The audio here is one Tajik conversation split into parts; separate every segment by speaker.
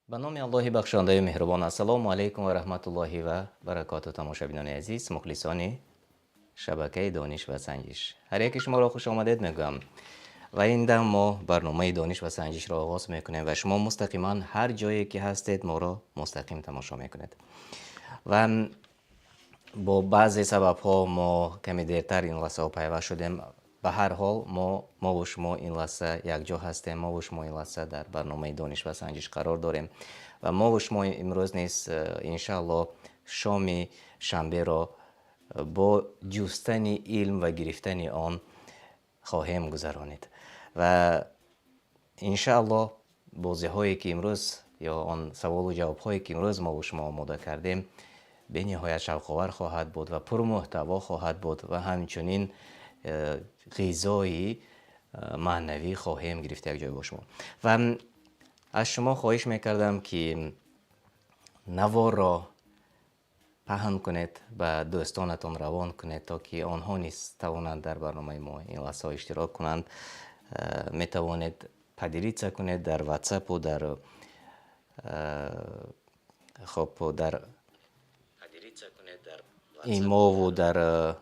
Speaker 1: Ба номи Аллоҳи бахшандаю меҳрубон. Ассалому алайкум ва раҳматуллоҳи ва баракоту. Тамошабинони азиз, мухлисони шабакаи Дониш ва Санҷиш, ҳар яки шуморо хуш омадед мегӯям. Ва ин дам мо барномаи Дониш ва Санҷишро оғоз мекунем ва шумо мустақиман ҳар ҷое ки ҳастед, моро мустақим тамошо мекунед. Ва бо баъзе сабабҳо мо каме дертар ин лаҳзаҳо пайваст шудем. Ба ҳар ҳол, мову шумо ин лаҳза якҷо ҳастем, мову шумо ин лаҳза дар барномаи Дониш ва Санҷиш қарор дорем ва мову шумо имрӯз низ, иншааллоҳ, шоми шанберо бо ҷустани илм ва гирифтани он хоҳем гузаронид. Ва иншааллоҳ, бозиҳое ки имрӯз ё он саволу ҷавобҳое ки имрӯз мову шумо омода кардем, бениҳоят шавқовар хоҳад буд ва пурмуҳтаво хоҳад буд ва ҳамчунин ғизои маънавӣ хоҳем гирифт якҷоя бо шумо. Ва аз шумо хоҳиш мекардам, ки наворро паҳн кунед, ба дӯстонатон равон кунед, то ки онҳо низ тавонанд дар барномаи мо ин лаҳзаҳо иштирок кунанд. Метавонед поделиться кунед дар WhatsApp дар, хоб, дар имову дар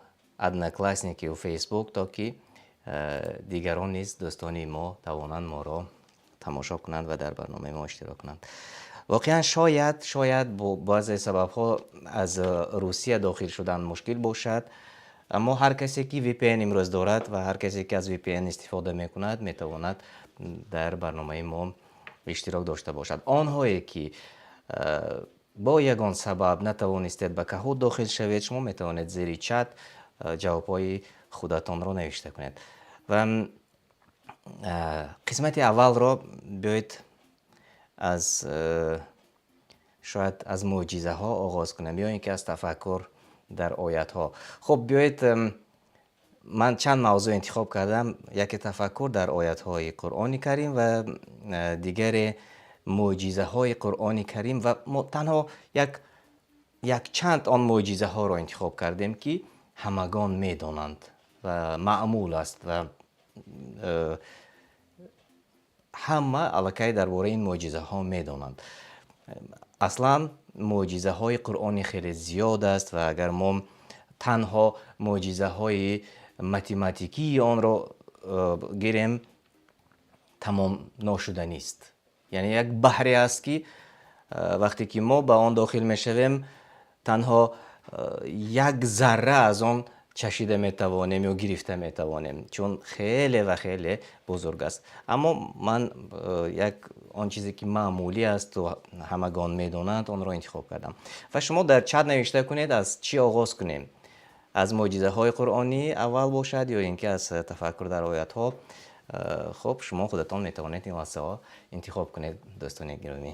Speaker 1: Одноклассники ва Facebook, то ки дигарон низ, дӯстони мо, тавонанд моро тамошо кунанд ва дар барномаи мо иштирок кунанд. Воқеан, шояд бо баъзе сабабҳо аз Русия дохил шудан мушкил бошад, аммо ҳар касе ки VPN имрӯз дорад ва ҳар касе ки аз VPN истифода мекунад, метавонад дар барномаи мо иштирок дошта бошад. Онҳое ки бо ягон сабаб натавонистед ба Kahoot дохил шавед, шумо метавонед зери чат ҷавобҳои худатонро навишта кунед. Ва қисмати аввалро биёед аз, шояд, аз мӯъҷизаҳо оғоз кунем ё ин ки аз тафаккур дар оятҳо. Хуб, биёед, ман чанд мавзӯъ интихоб кардам: яке тафаккур дар оятҳои Қуръони Карим ва дигаре мӯъҷизаҳои Қуръони Карим. Ва мо танҳо якчанд он мӯъҷизаҳоро интихоб кардем, ки ҳамагон медонанд ва маъмул аст ва ҳама аллакай дар бораи ин мӯъҷизаҳо медонанд. Аслан мӯъҷизаҳои Қуръони хеле зиёд аст ва агар мо танҳо мӯъҷизаҳои математикии онро гирем, тамом ношуданист. Яъне як баҳре аст, ки вақте ки мо ба он дохил мешавем, танҳо як зарра аз он чашида метавонем ё гирифта метавонем, чун хеле ва хеле бузург аст. Аммо ман як он чизе ки маъмулӣ асту ҳамагон медонанд, онро интихоб кардам. Ва шумо дар чат навишта кунед, аз чӣ оғоз кунем: аз мӯъҷизаҳои қуръонӣ аввал бошад ё ин ки аз тафаккур дар оятҳо. Хуб, шумо худатон метавонед ин лаҳзаҳо интихоб кунед. Дӯстони гиромӣ,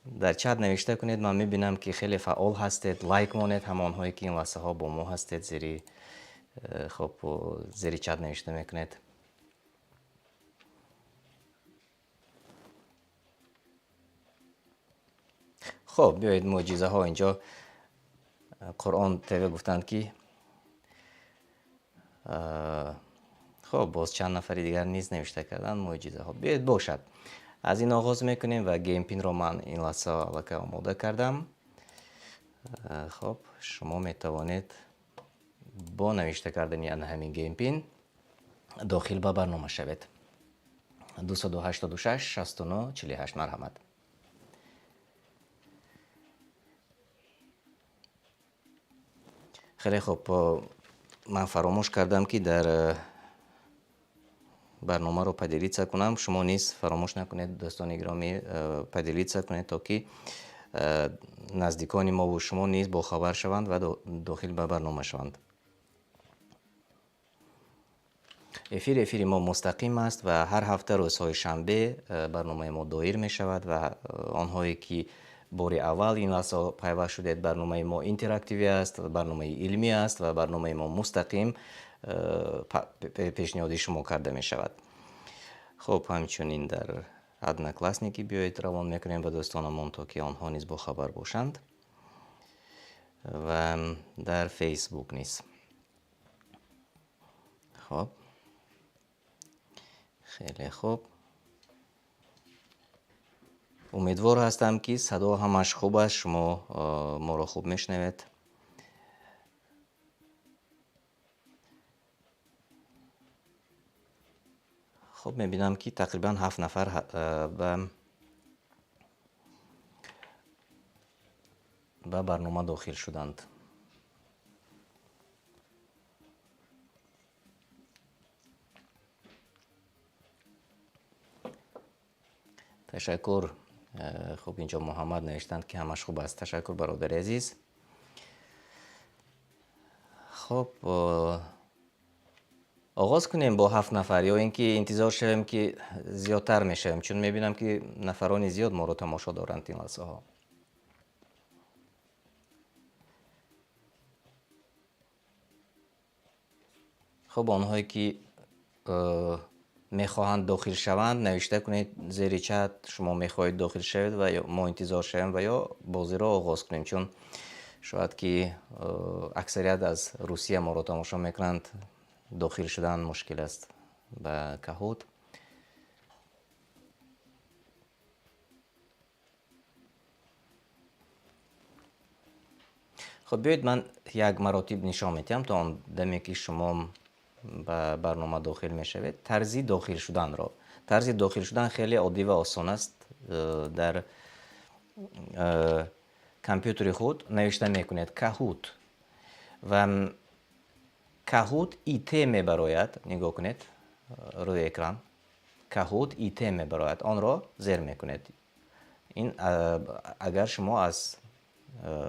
Speaker 1: дар чат навишта кунед. Ман мебинам, ки хеле фаъол ҳастед. Лайк монед, ҳамонҳое ки ин лаҳзаҳо бо мо ҳастед, зери, хуб, зери чат навишта мекунед. Хуб, биёед, мӯъҷизаҳо. Инҷо Қуръон ТВ гуфтанд, ки, хуб, боз чанд нафари дигар низ навишта карданд мӯъҷизаҳо. Биёед, бошад, аз ин оғоз мекунем ва game pin ро ман ин лаҳза аллакай омода кардам. Хуб, шумо метавонед бо навишта кардани ана ҳамин game pin дохил ба барнома шавед: 286 69 48. Марҳамат. Хеле хуб, ман фаромӯш кардам, ки дар барномаро поделиться кунам. Шумо низ фаромӯш накунед, дӯстони гиромӣ, поделиться кунед, то ки наздикони мову шумо низ бохабар шаванд ва дохил ба барнома шаванд. Эфири мо мустақим аст ва ҳар ҳафта рӯзҳои шанбе барномаи мо доир мешавад. Ва онҳое ки бори аввал ин лаҳза пайваст шудед, барномаи мо интерактивӣ аст, барномаи илмӣ аст ва барномаи мо мустақим пешниҳоди шумо карда мешавад. Хуб, ҳамчунин дар Одноклассники биёед, равон мекунем ба дӯстонамон, то ки онҳо низ бохабар бошанд, ва дар Фейсбук низ. Хуб, хеле хуб. Умедвор ҳастам, ки садо ҳамаш хуб аст, шумо моро хуб мешунавед. Хуб, мебинам, ки тақрибан 7 нафар ба барнома дохил шуданд. Ташаккур. Хуб, инҷо Муҳаммад навиштанд, ки ҳамаш хуб аст. Ташаккур, бародари азиз. Хуб, оғоз кунем бо 7 нафар ё ин ки интизор шавем, ки зиёдтар мешавем, чун мебинам, ки нафарони зиёд моро тамошо доранд ин лаҳзаҳо. Хуб, онҳое ки мехоҳанд дохил шаванд, навишта кунед зери чат, шумо мехоҳед дохил шавед ва ё мо интизор шавем ва ё бозиро оғоз кунем, чун шояд ки аксарият аз Русия моро тамошо мекунанд, дохил шудан мушкил аст ба Kahoot. Хуб, биёед ман як маротиб нишон медиҳам то он даме, ки шумо ба барнома дохил мешавед, тарзи дохил шуданро. Тарзи дохил шудан хеле оддӣ ва осон аст. Дар компютери худ навишта мекунед Kahoot ва Kahoot IT мебарояд. Нигоҳ кунед рӯи экран. Kahoot IT мебарояд. Онро зер мекунед. Ин агар шумо аз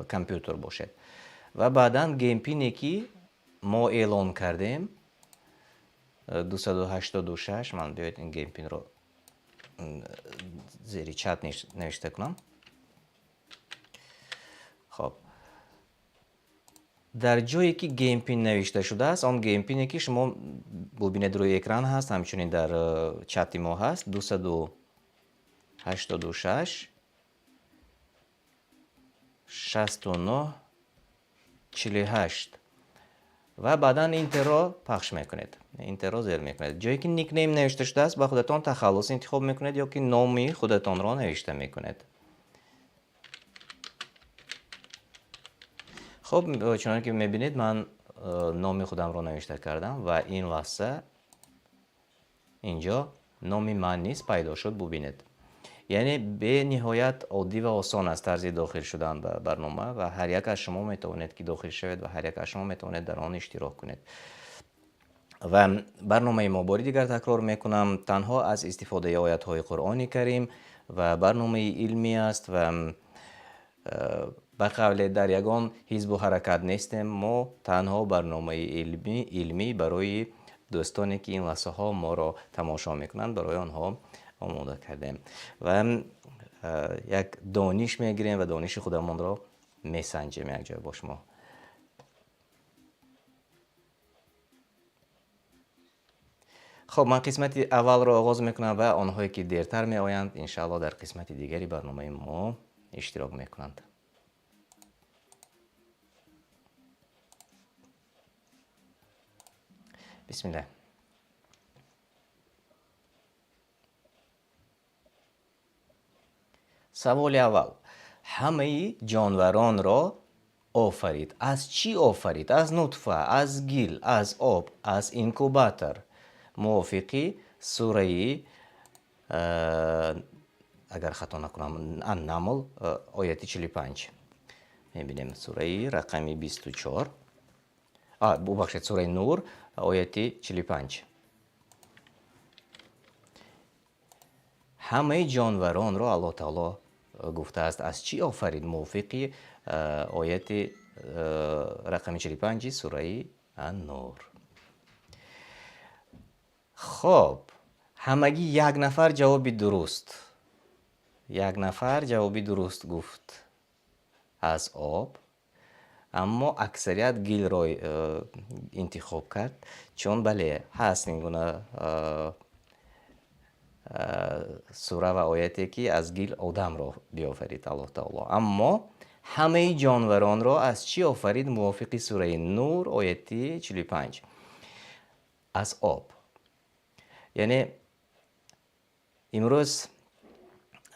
Speaker 1: компютер бошед. Ва баъдан game pin-е ки мо эълон кардем, 286, ман биёед ин game pin-ро зери чат навишта кунам. Хоб, дар ҷое ки game pin навишта шудааст, он game pin-е ки шумо бубинед рӯи экран ҳаст, ҳамчунин дар чати мо ҳаст, 286 69 48 ва баъдан enter-ро пахш мекунед, enter-ро зер мекунед. Ҷое ки никнейм навишта шудааст, ба худатон тахаллус интихоб мекунед ё ки номи худатонро навишта мекунед. Хуб, чунон ки мебинед, ман номи худамро навишта кардам ва ин лаҳза инҷо номи ман низ пайдо шуд, бубинед. Яъне бениҳоят оддӣ ва осон аст тарзи дохил шудан ба барнома ва ҳар як аз шумо метавонед, ки дохил шавед ва ҳар як аз шумо метавонед дар он иштирок кунед. Ва барномаи мо, бори дигар такрор мекунам, танҳо аз истифодаи оятҳои Қуръони Карим ва барномаи илмӣ аст ва ба қавле дар ягон ҳизбу ҳаракат нестем. Мо танҳо барномаи илмӣ барои дӯстоне, ки ин лаҳзаҳо моро тамошо мекунанд, барои онҳо омода кардем ва як дониш мегирем ва дониши худамонро месанҷем якҷоя бо шумо. Хоб, ман қисмати аввалро оғоз мекунам ва онҳое ки дертар меоянд, иншааллоҳ дар қисмати дигари барномаи мо иштирок мекунанд. Бисмиллаҳ. Саволи аввал. Ҳамаи ҷонваронро офарид. Аз чӣ офарид? Аз нутфа, аз гил, аз об, аз инкубатор. Мувофиқи сураи, агар хато накунам, Ан-Намл, ояти 45. Мебинем сураи рақами 24. Бубахшед, сураи Нур, ояти 45. Ҳамаи ҷонваронро Аллоҳ таоло гуфтааст, аз чӣ офарид? Мувофиқи ояти рақами 45 сураи Ан-Нур. Хоб, ҳамагӣ як нафар ҷавоби дуруст. Як нафар ҷавоби дуруст гуфт аз об, аммо аксарият гилро интихоб кард, чун бале, ҳаст ин гуна сура ва ояте, ки аз гил одамро биёфарид Аллоҳ таоло. Аммо ҳамаи ҷонваронро аз чӣ офарид мувофиқи сураи Нур ояти 45? Аз об. Яъне имрӯз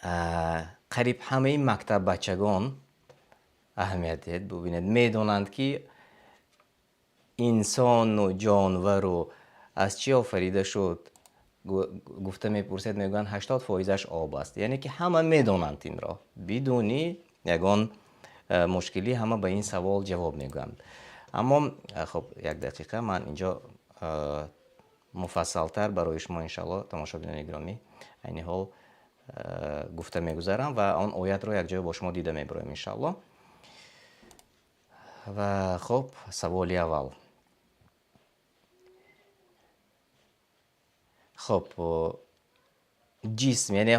Speaker 1: Қариб ҳамаи мактаббачагон, аҳамият диҳед, бубинед, медонанд, ки инсону ҷонвару аз чӣ офарида шуд. Гуфта мепурсед, мегӯянд 80%-аш об аст. Яъне ки ҳама медонанд инро. Бидуни ягон мушкилӣ ҳама ба ин савол ҷавоб мегӯянд. Аммо хуб, як дақиқа, ман ин ҷо муфассалтар барои шумо, иншааллоҳ, тамошобинони гиромӣ, айни ҳол гуфта мегузарам ва он оятро якҷоя бо шумо дида мебароем, иншааллоҳ. Ва хуб, саволи аввал. Хуб, ҷисм, яъне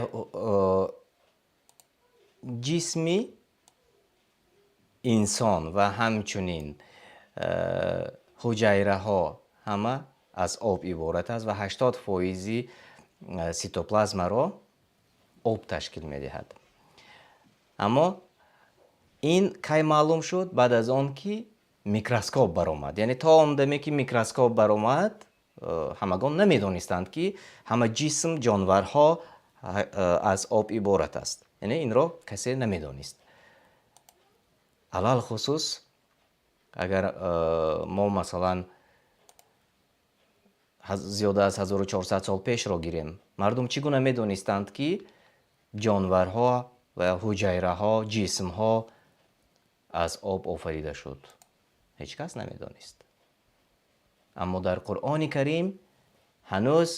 Speaker 1: ҷисми инсон ва ҳамчунин ҳуҷайраҳо ҳама аз об иборат аст ва 80% ситоплазмаро об ташкил медиҳад. Аммо ин кай маълум шуд? Баъд аз он ки микроскоп баромад. Яъне то он даме ки микроскоп баромад, ҳамагон намедонистанд, ки ҳама ҷисм, ҷонварҳо аз об иборат аст. Яъне инро касе намедонист. Алалхусус агар мо масалан зиёда аз 1400 сол пешро гирем, мардум чӣ гуна медонистанд, ки ҷонварҳо ва ҳуҷайраҳо, ҷисмҳо аз об офарида шуд? Ҳеҷ кас намедонист. Аммо дар Қуръони Карим ҳанӯз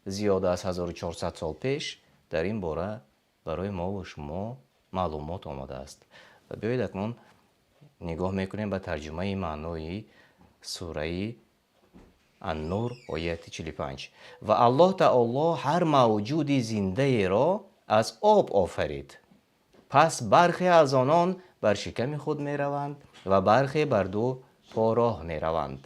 Speaker 1: зиёда аз 1400 сол пеш дар ин бора барои мо ва шумо маълумот омадааст. Ва биёед акнун нигоҳ мекунем ба тарҷумаи маънои сураи Ан-Нур, ояти 45. Ва Аллоҳ Таоло ҳар мавҷуди зиндаеро аз об офарид. Пас бархе аз онон бар шиками худ мераванд ва бархе бар ду по роҳ мераванд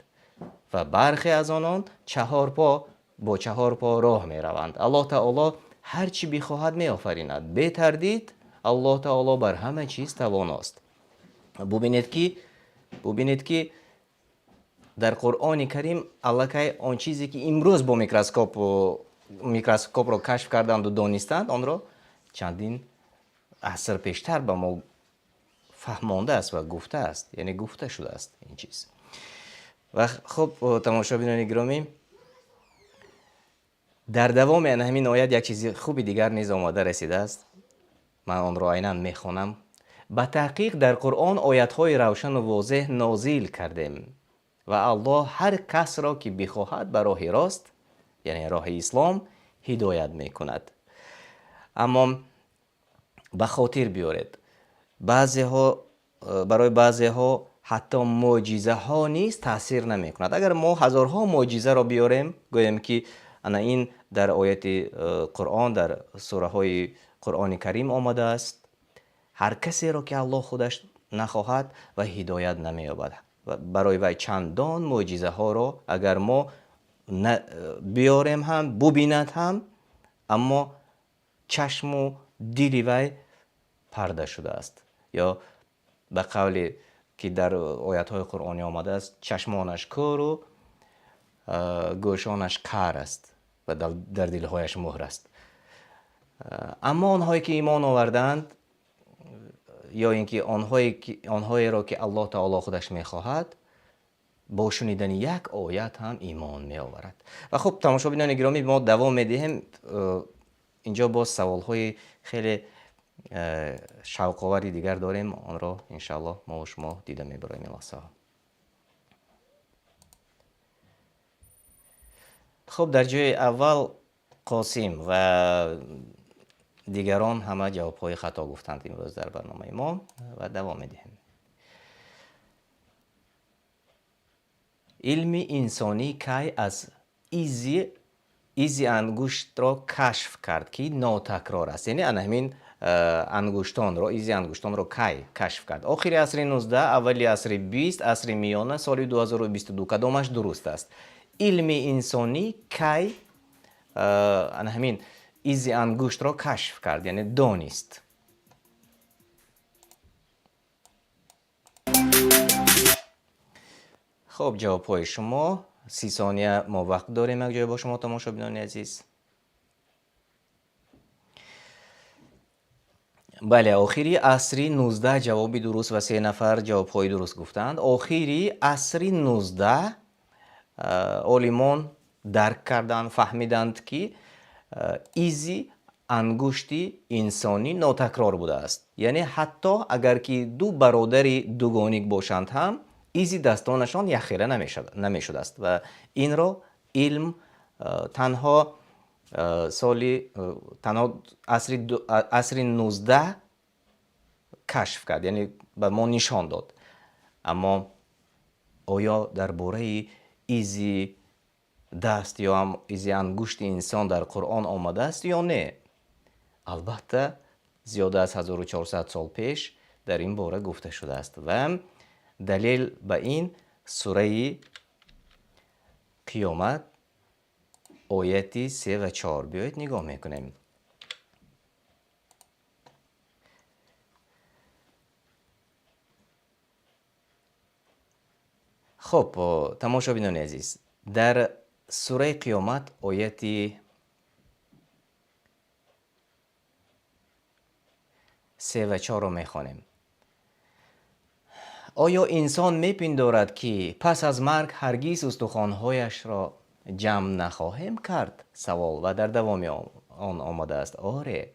Speaker 1: ва бархе аз онон чаҳор по бо чаҳор по роҳ мераванд. Аллоҳ Таоло ҳар чӣ бихоҳад меофаринад. Бетардид Аллоҳ Таоло бар ҳама чиз тавоност. Бубинед, ки дар Қуръони Карим аллакай он чизе ки имрӯз бо микроскопро кашф карданду донистанд, онро чандин аср пештар ба мо фаҳмондааст ва гуфтааст, яъне гуфта шудааст ин чиз. Ва хуб, тамошобинони гиромӣ, дар давоми ана ҳамин оят як чизи хуби дигар низ омода расидааст. Ман онро айнан мехонам. Ба таҳқиқ дар Қуръон оятҳои равшану возеҳ нозил кардем ва Аллоҳ ҳар касро ки бихоҳад ба роҳи рост, яъне роҳи ислом, ҳидоят мекунад. Аммо ба хотир биёред, барои баъзеҳо ҳатто мӯъҷизаҳо низ таъсир намекунад. Агар мо ҳазорҳо мӯъҷизаро биёрем, гӯем ки ана ин дар ояти Қуръон, дар сураҳои Қуръони Карим омадааст, ҳар касеро ки Аллоҳ худаш нахоҳад ва ҳидоят намеёбад. Барои вай чандон мӯъҷизаҳоро агар мо биёрем ҳам, бубинад ҳам, аммо чашму дили вай парда шудааст. Ё ба қавле ки дар оятҳои Қуръонӣ омадааст, чашмонаш кӯру гӯшонаш кар аст ва дар дилҳояш муҳр аст. Аммо онҳое ки имон овардаанд, ё ин ки онҳоеро ки Аллоҳ Таоло худаш мехоҳад, бо шунидани як оят ҳам имон меоварад. Ва хуб, тамошобинони гиромӣ, мо давом медиҳем. Инҷо боз саволҳои хеле шавқовари дигар дорем, онро иншааллоҳ мо ва шумо дида мебароем ин лаҳзаҳо. Хуб, дар ҷои аввал Қосим ва дигарон ҳама ҷавобҳои хато гуфтанд имрӯз дар барномаи мо ва давом медиҳем. Илми инсонӣ кай аз изи ангуштро кашф кард, ки нотакрор аст? Яъне ана ҳамин ангуштонро, изи ангуштонро кай кашф кард? Охири асри 19, аввали асри 20, асри миёна, соли 2022. Кадомаш дуруст аст? Илми инсонӣ кай ана ҳамин изи ангуштро кашф кард, яъне донист? Хуб, ҷавобҳои шумо. 30 сония мо вақт дорем якҷоя бо шумо, тамошобинони азиз. Бале, охири асри 19 ҷавоби дуруст ва се нафар ҷавобҳои дуруст гуфтаанд. Охири асри 19 олимон дарк карданд, фаҳмиданд, ки изи ангушти инсонӣ нотакрор будааст. Яъне ҳатто агар ки ду бародари дугоник бошанд ҳам, изи дастонашон якхела намешудааст ва инро илм танҳо соли танҳо асри 19 кашф кард, яъне ба мо нишон дод. Аммо оё дар бораи изи даст ё ҳам изи ангушти инсон дар Қуръон омадааст ё не? Албатта, зиёда аз 1400 сол пеш дар ин бора гуфта шудааст ва далел ба ин сураи Қиёмат ояти 3 ва 4. Биёед нигоҳ мекунем. Хуб, тамошобинони азиз, дар сураи Қиёмат ояти 3 ва 4-ро мехонем. Оё инсон мепиндорад, ки пас аз марг ҳаргиз устухонҳояшро ҷамъ нахоҳем кард? Савол. Ва дар давоми он омадааст: оре,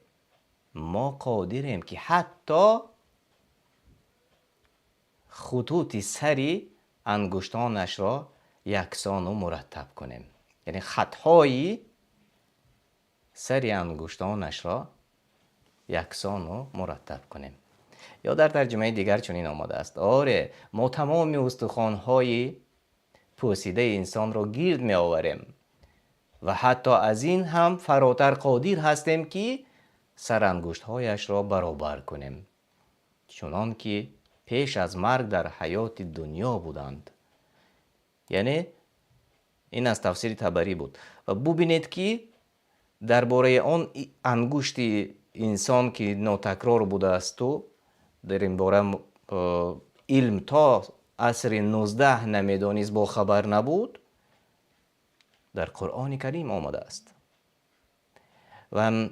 Speaker 1: мо қодирем, ки ҳатто хутути сари ангуштонашро яксону мураттаб кунем. Яъне хатҳои сари ангуштонашро яксону мураттаб кунем. Ё дар тарҷумаи дигар чунин омадааст: оре, мо тамоми устухонҳои пӯсидаи инсонро гирд меоварем ва ҳатто аз ин ҳам фаротар қодир ҳастем, ки сарангуштҳояшро баробар кунем, чунон ки пеш аз марг дар ҳаёти дунё буданд. Яъне ин аз тафсири Табарӣ буд. Ва бубинед, ки дар бораи он ангушти инсон, ки нотакрор будаасту дар ин бора илм то асри 19 намедонист, бохабар набуд, дар Қуръони Карим омадааст. Ва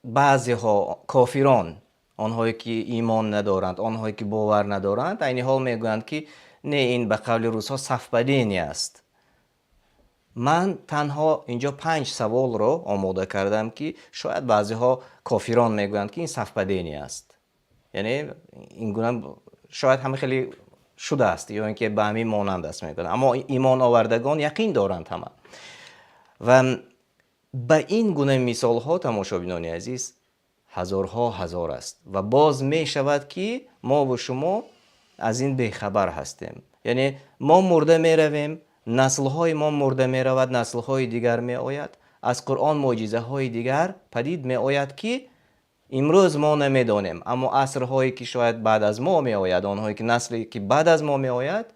Speaker 1: баъзеҳо кофирон, онҳое ки имон надоранд, онҳое ки бовар надоранд, айни ҳол мегӯянд, ки не, ин ба қавли русҳо совпадение аст. Ман танҳо инҷо 5 саволро омода кардам, ки шояд баъзеҳо кофирон мегӯянд, ки ин совпадение аст. Яъне ин гуна шояд ҳама хеле шудааст ё ин ки ба ҳамин монанд аст мегӯянд. Аммо имон овардагон яқин доранд ҳама. Ва ба ин гуна мисолҳо, тамошобинони азиз, ҳазорҳо ҳазор аст ва боз мешавад, ки мо ва шумо аз ин бехабар ҳастем. Яъне мо мурда меравем, наслҳои мо мурда меравад, наслҳои дигар меояд, аз Қуръон мӯъҷизаҳои дигар падид меояд, ки имрӯз мо намедонем, аммо асрҳое ки шояд баъд аз мо меояд, онҳое ки насле ки баъд аз мо меояд,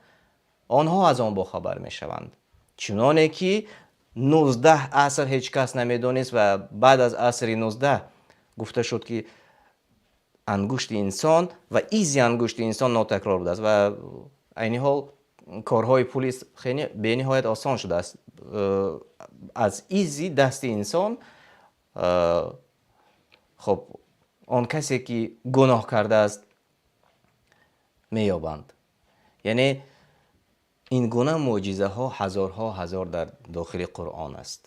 Speaker 1: онҳо аз он бохабар мешаванд. Чуноне ки 19 аср ҳеҷ кас намедонист ва баъд аз асри 19 гуфта шуд, ки ангушти инсон ва изи ангушти инсон нотакрор будааст ва айни ҳол корҳои пулис хеле бениҳоят осон шудааст. Аз изи дасти инсон, хоб, он касе ки гуноҳ кардааст меёбанд. Яъне ин гуна мӯъҷизаҳо ҳазорҳо ҳазор дар дохили Қуръон аст.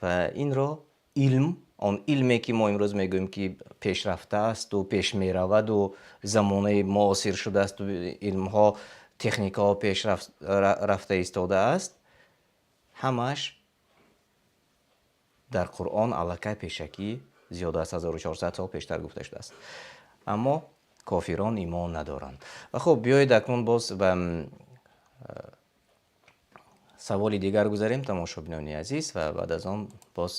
Speaker 1: Ва инро илм, он илме ки мо имрӯз мегӯем, ки пешрафта аст ва пеш меравад ва замонаи муосир шудааст ва илмҳо, техникаҳо пеш рафта истодааст, ҳамаш дар Қуръон аллакай пешакӣ зиёда аз 1400 сол пештар гуфта шудааст. Аммо кофирон имон надоранд. Ва хуб, биёед акнун боз ба саволи дигар гузарем, тамошобинони азиз, ва баъд аз он боз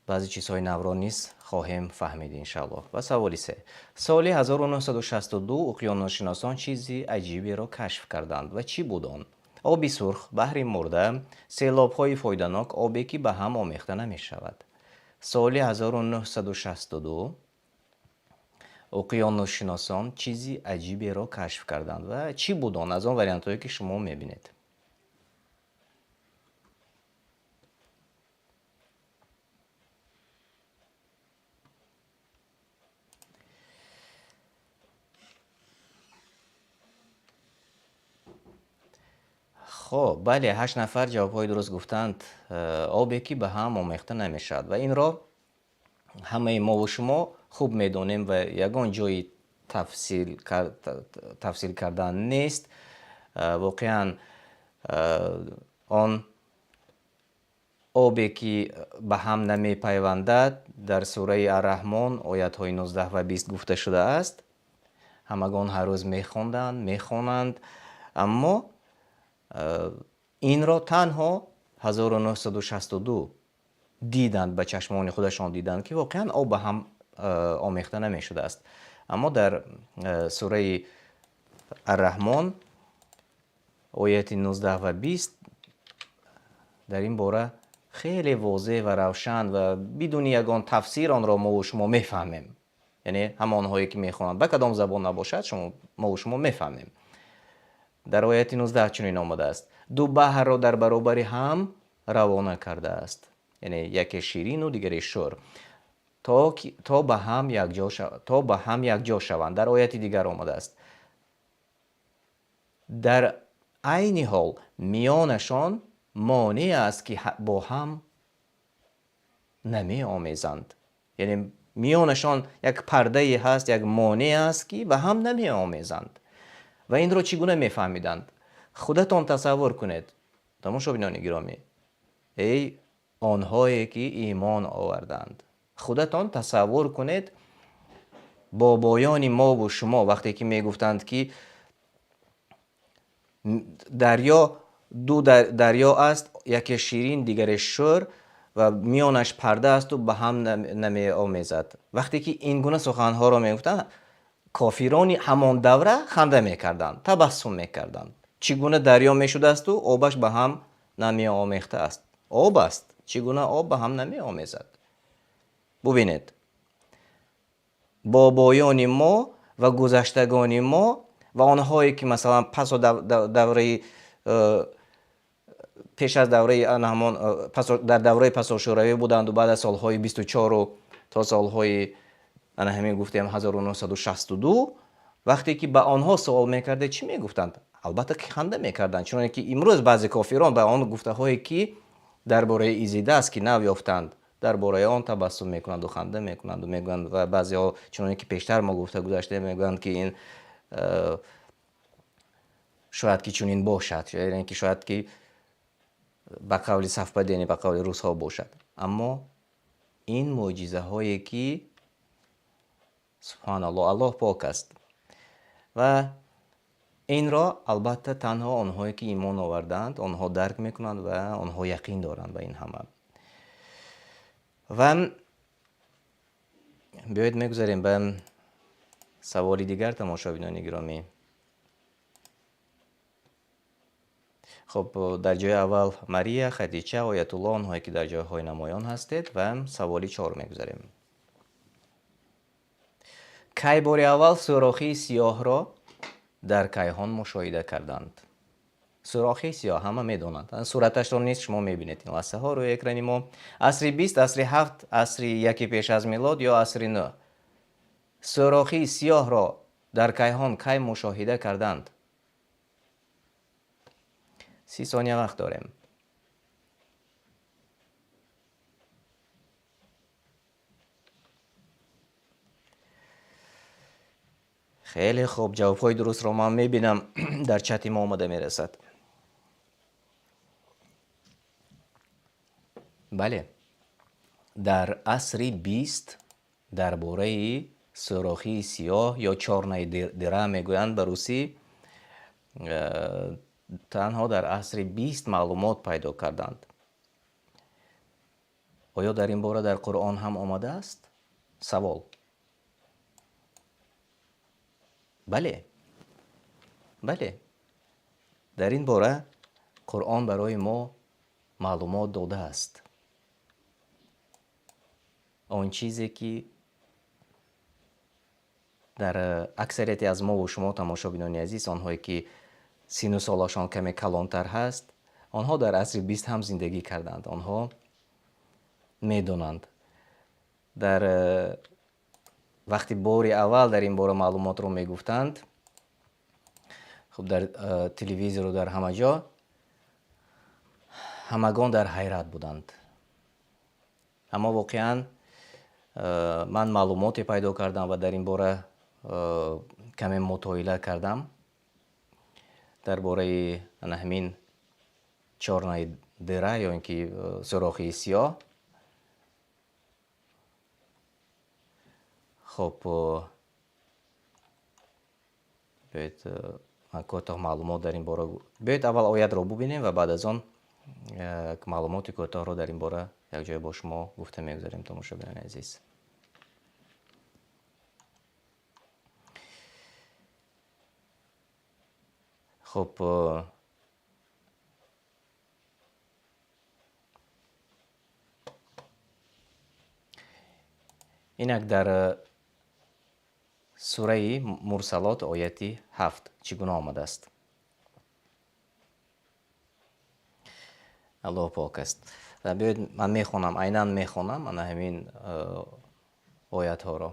Speaker 1: баъзе чизҳои навро низ хоҳем фаҳмид иншааллоҳ. Ва саволи се. Соли 1962 уқёнусшиносон чизи аҷиберо кашф карданд. Ва чӣ буд он? Оби сурх, баҳри мурда, селобҳои фоиданок, обе ки ба ҳам омехта намешавад. Соли 1962 Уқёнусшиносон чизи аҷиберо кашф карданд. Ва чӣ буд он аз он вариантҳое, ки шумо мебинед? Хоб, бале, 8 нафар ҷавобҳои дуруст гуфтанд. Обе, ки ба ҳам омехта намешавад. Ва инро ҳамаи мо ва шумо хуб медонем ва ягон ҷои тафсил кардан нест. Воқеан, он обе, ки ба ҳам намепайвандад, дар сураи Ар-Раҳмон оятҳои 19 ва 20 гуфта шудааст. Ҳамагон ҳар рӯз мехонданд, мехонанд, аммо инро танҳо 1962 диданд, ба чашмони худашон диданд, ки воқеан об ба ҳам омехта намешудааст. Аммо дар сураи Ар-Раҳмон ояти 19 ва 20 дар ин бора хеле возеҳ ва равшан ва бидуни ягон тафсир онро мо ва шумо мефаҳмем. Яъне ҳамонҳое ки мехонанд, ба кадом забон набошад, мо ва шумо мефаҳмем. Дар ояти 19 чунин омадааст: ду баҳрро дар баробари ҳам равона кардааст, яъне яке ширину дигаре шӯр, то ба ҳам якҷо шаванд. Дар ояти дигар омадааст: дар айни ҳол миёнашон монеъ аст, ки бо ҳам намеомезанд. Яъне миёнашон як пардае ҳаст, як монеъ аст, ки ба ҳам намеомезанд. Ва инро чӣ гуна мефаҳмиданд? Худатон тасаввур кунед, тамошобинони гиромӣ, эй онҳое ки имон оварданд, худатон тасаввур кунед бобоёни мо ва шумо вақте ки мегуфтанд, ки дарё ду дарё аст, яке ширин, дигаре шӯр ва миёнаш парда аст ва ба ҳам намеомезад. Вақте ки ин гуна суханҳоро мегуфтанд, кофирони ҳамон давра ханда мекарданд, табассум мекарданд. Чӣ гуна дарё мешудааст ва обаш ба ҳам намеомехтааст? Об аст, чӣ гуна об ба ҳам намеомезад? Бубинед, бобоёни мо ва гузаштагони мо ва онҳое ки масалан пас аз давраи пеш аз давраи ҳамон пас дар давраи пасошӯравӣ буданд ва баъд аз солҳои 24 то солҳои ана ҳамин гуфтем 1962, вақте ки ба онҳо суол мекардед, чӣ мегуфтанд? Албатта ки ханда мекарданд, чуноне ки имрӯз баъзе кофирон ба он гуфтаҳое ки дар бораи Изида аст, ки нав ёфтанд, дар бораи он табассум мекунанд ва ханда мекунанд ва мегӯянд, ва баъзеҳо чуноне ки пештар мо гуфта гузаштем мегӯянд ки ин шояд ки чунин бошад, яъне ки шояд ки ба қавли совпадение, ба қавли русҳо бошад. Аммо ин мӯъҷизаҳое ки субҳаналлоҳ, Аллоҳ пок аст. Ва инро албатта танҳо онҳое ки имон овардаанд, онҳо дарк мекунанд ва онҳо яқин доранд ба ин ҳама. Ва биёед мегузарем ба саволи дигар, тамошобинони гиромӣ. Хоб, дар ҷои аввал Мария, Хадича, Оятулло, онҳое ки дар ҷойҳои намоён ҳастед, ва саволи 4 мегузарем. Кай бори аввал сӯрохи сиёҳро дар кайҳон мушоҳида карданд? Сӯрохи сиёҳ ҳама медонанд. Сураташро низ шумо мебинед ин лаҳзаҳо рӯи экрани мо. Асри 20, асри 7, асри 1 пеш аз милод ё асри 9? Сӯрохи сиёҳро дар кайҳон кай мушоҳида карданд? 30 сония вақт дорем. Хеле хуб, ҷавобҳои дурустро ман мебинам, дар чати мо омада мерасад. Бале, дар асри 20 дар бораи сӯрохи сиёҳ ё чорнаи дира мегӯянд ба русӣ, танҳо дар асри 20 маълумот пайдо карданд. Оё дар ин бора дар Қуръон ҳам омадааст? Савол. Бале, бале, дар ин бора Қуръон барои мо маълумот додааст. Он чизе ки Дар аксарияти аз мо ва шумо тамошобинони азиз, онҳое ки сину солашон каме калонтар ҳаст, онҳо дар асри 20 ҳам зиндагӣ карданд, онҳо медонанд. Дар вақти бори аввал дар ин бора маълумотро мегуфтанд, хуб, дар телевизору дар ҳама ҷо ҳамагон дар ҳайрат буданд. Аммо воқеан ман маълумоте пайдо кардам ва дар ин бора каме мутоила кардам дар бораи ана ҳамин чёрная дыра ё ин ки сӯрохи сиёҳ. Хоб, биёед ман кӯтоҳ маълумот дар ин бора, биёед аввал оятро бубинем ва баъд аз он маълумоти кӯтоҳро дар ин бора якҷоя бо шумо гуфта мегузарем, тамошобинони азиз. Хоб, инак дар сураи Мурсалот ояти 7 чӣ гуна омадааст? Аллоҳ пок аст. Ва биёед ман мехонам, айнан мехонам ана ҳамин оятҳоро.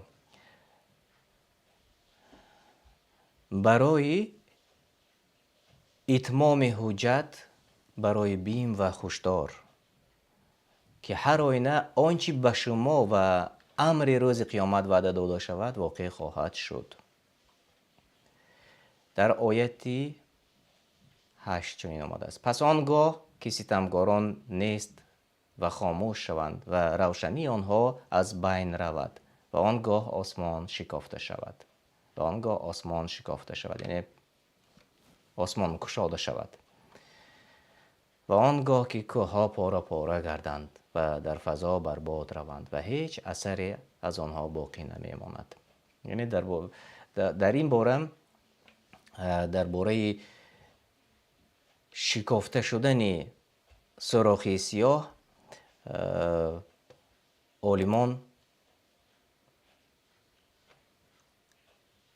Speaker 1: Барои итмоми ҳуҷҷат, барои бим ва ҳушдор, ки ҳар оина он чи ба шумо ва амри рӯзи қиёмат ваъда дода шавад, воқеъ хоҳад шуд. Дар ояти 8 чунин омадааст: пас он гоҳ ки ситамгорон нест ва хомӯш шаванд ва равшании онҳо аз байн равад, ва он гоҳ осмон шикофта шавад. Ва он гоҳ осмон шикофта шавад, яъне осмон кушода шавад. Ва он гоҳ ки кӯҳҳо пора-пора гарданд ва дар фазо барбод раванд ва ҳеҷ асаре аз онҳо боқӣ намемонад. Яъне дар ин бора, дар бораи шикофта шудани сӯрохи сиёҳ, олимон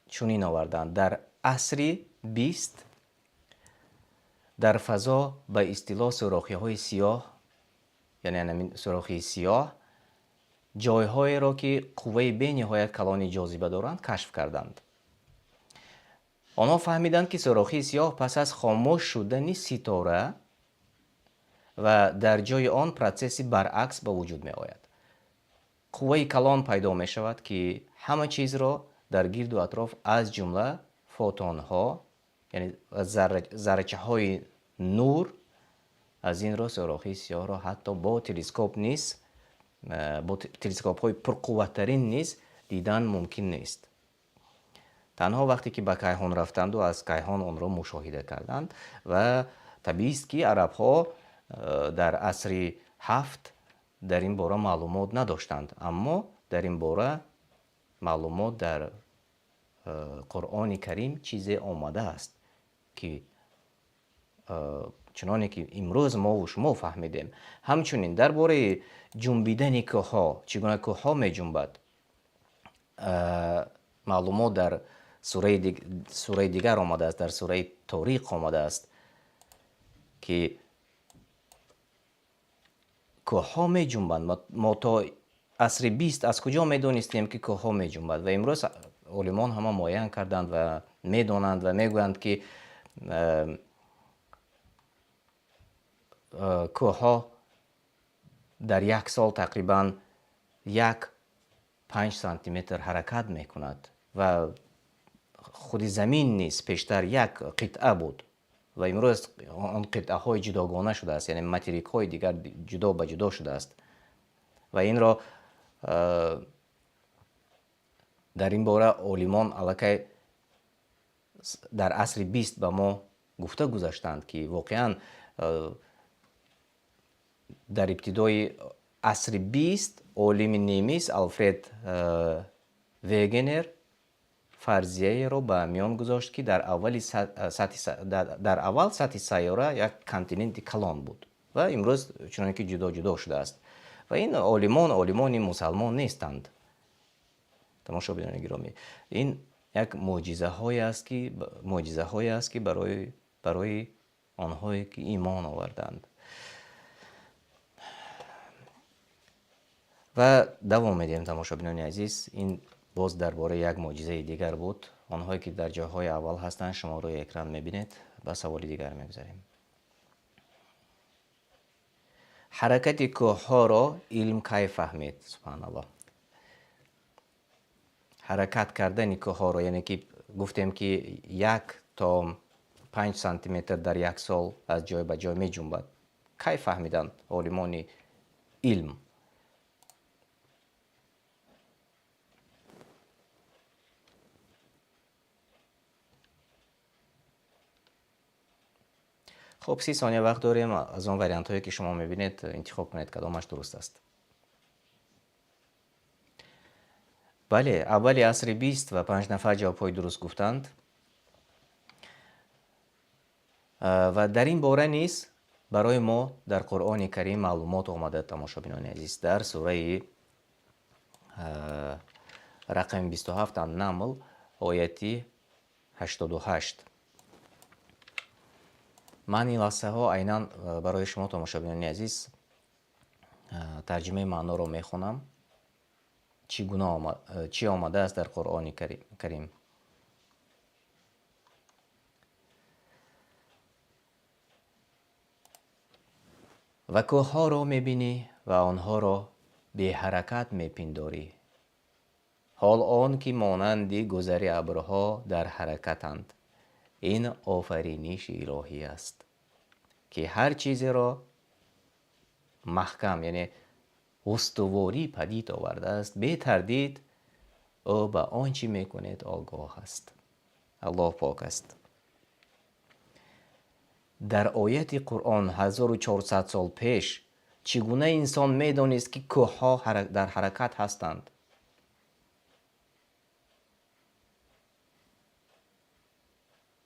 Speaker 1: чунин оварданд: дар асри 20 дар фазо ба истилоҳ сӯрохиҳои сиёҳ, яъне ҳамин сӯрохи сиёҳ, ҷойҳоеро ки қувваи бениҳоят калони ҷозиба доранд, кашф карданд. Онҳо фаҳмиданд, ки сӯрохи сиёҳ пас аз хомӯш шудани ситора ва дар ҷои он процесси баръакс ба вуҷуд меояд. Қувваи калон пайдо мешавад, ки ҳама чизро дар гирду атроф, аз ҷумла фотонҳо, яъне заррачаҳои нур, аз ин рӯ сӯрохи сиёҳро ҳатто бо телескоп низ, бо телескопҳои пурқувваттарин низ дидан мумкин нест. Танҳо вақте ки ба кайҳон рафтанду аз кайҳон онро мушоҳида карданд. Ва табиист, ки арабҳо дар асри 7 дар ин бора маълумот надоштанд, аммо дар ин бора маълумот дар Қуръони Карим чизе омадааст, ки чуноне ки имрӯз мо ва шумо фаҳмидем. Ҳамчунин дар бораи ҷунбидани кӯҳҳо, чӣ гуна кӯҳҳо меҷунбад, маълумот дар сураи дигар омадааст, дар сураи Ториқ омадааст, ки кӯҳҳо меҷунбанд. Мо то асри 20 аз куҷо медонистем, ки кӯҳҳо меҷунбанд? Ва имрӯз олимон ҳама муайян карданд ва медонанд ва мегӯянд, ки кӯҳҳо дар як сол тақрибан 1,5 сантиметр ҳаракат мекунад ва худи замин низ пештар як қитъа буд ва имрӯз он қитъаҳои ҷудогона шудааст, яъне материкҳои дигар ҷудо ба ҷудо шудааст. Ва инро дар ин бора олимон аллакай дар асри 20 ба мо гуфта гузаштанд, ки воқеан дар ибтидои асри 20 олими немис Алфред Вегенер фарзияеро ба миён гузошт, ки дар аввал сатҳи сайёра як континенти калон буд ва имрӯз чуноне ки ҷудо-ҷудо шудааст. Ва ин олимон олимони мусалмон нестанд, тамошобинони гиромӣ. Ин Як мӯъҷизаҳое аст, ки мӯъҷизаҳое аст, ки барои онҳое ки имон оварданд. Ва давом медиҳем, тамошобинони азиз. Ин боз дар бораи як мӯъҷизаи дигар буд. Онҳое ки дар ҷойҳои аввал ҳастанд, шумо рӯи экран мебинед. Ба саволи дигар мегузарем. Ҳаракати кӯҳҳоро илм кай фаҳмид? Субҳаналлоҳ. Ҳаракат кардани кӯҳҳоро, яъне ки гуфтем ки 1 то 5 сантиметр дар як сол аз ҷой ба ҷой меҷунбад. Кай фаҳмиданд олимони илм? Хуб, 30 сония вақт дорем. Аз он вариантҳое ки шумо мебинед интихоб кунед кадомаш дуруст аст. Бале, аввали асри 25 нафар ҷавобҳои дуруст гуфтанд. Ва дар ин бора низ барои мо дар Қуръони Карим маълумот омада, тамошобинони азиз, дар сураи рақами 27 Ан-Намл ояти 88. Ман ин лаҳзаҳо айнан барои шумо, тамошобинони азиз, тарҷумаи маъноро мехонам. Чӣ гуна чӣ омадааст дар Қуръони Карим? Ва кӯҳҳоро мебинӣ ва онҳоро беҳаракат мепиндорӣ, ҳол он ки монанди гузари абрҳо дар ҳаракатанд. Ин офариниши илоҳӣ аст, ки ҳар чизеро маҳкам, яъне устуворӣ падид овардааст. Бетардид ӯ ба он чӣ мекунед огоҳ аст. Аллоҳ пок аст. Дар ояти Қуръон 1400 сол пеш чӣ гуна инсон медонист, ки кӯҳҳо дар ҳаракат ҳастанд?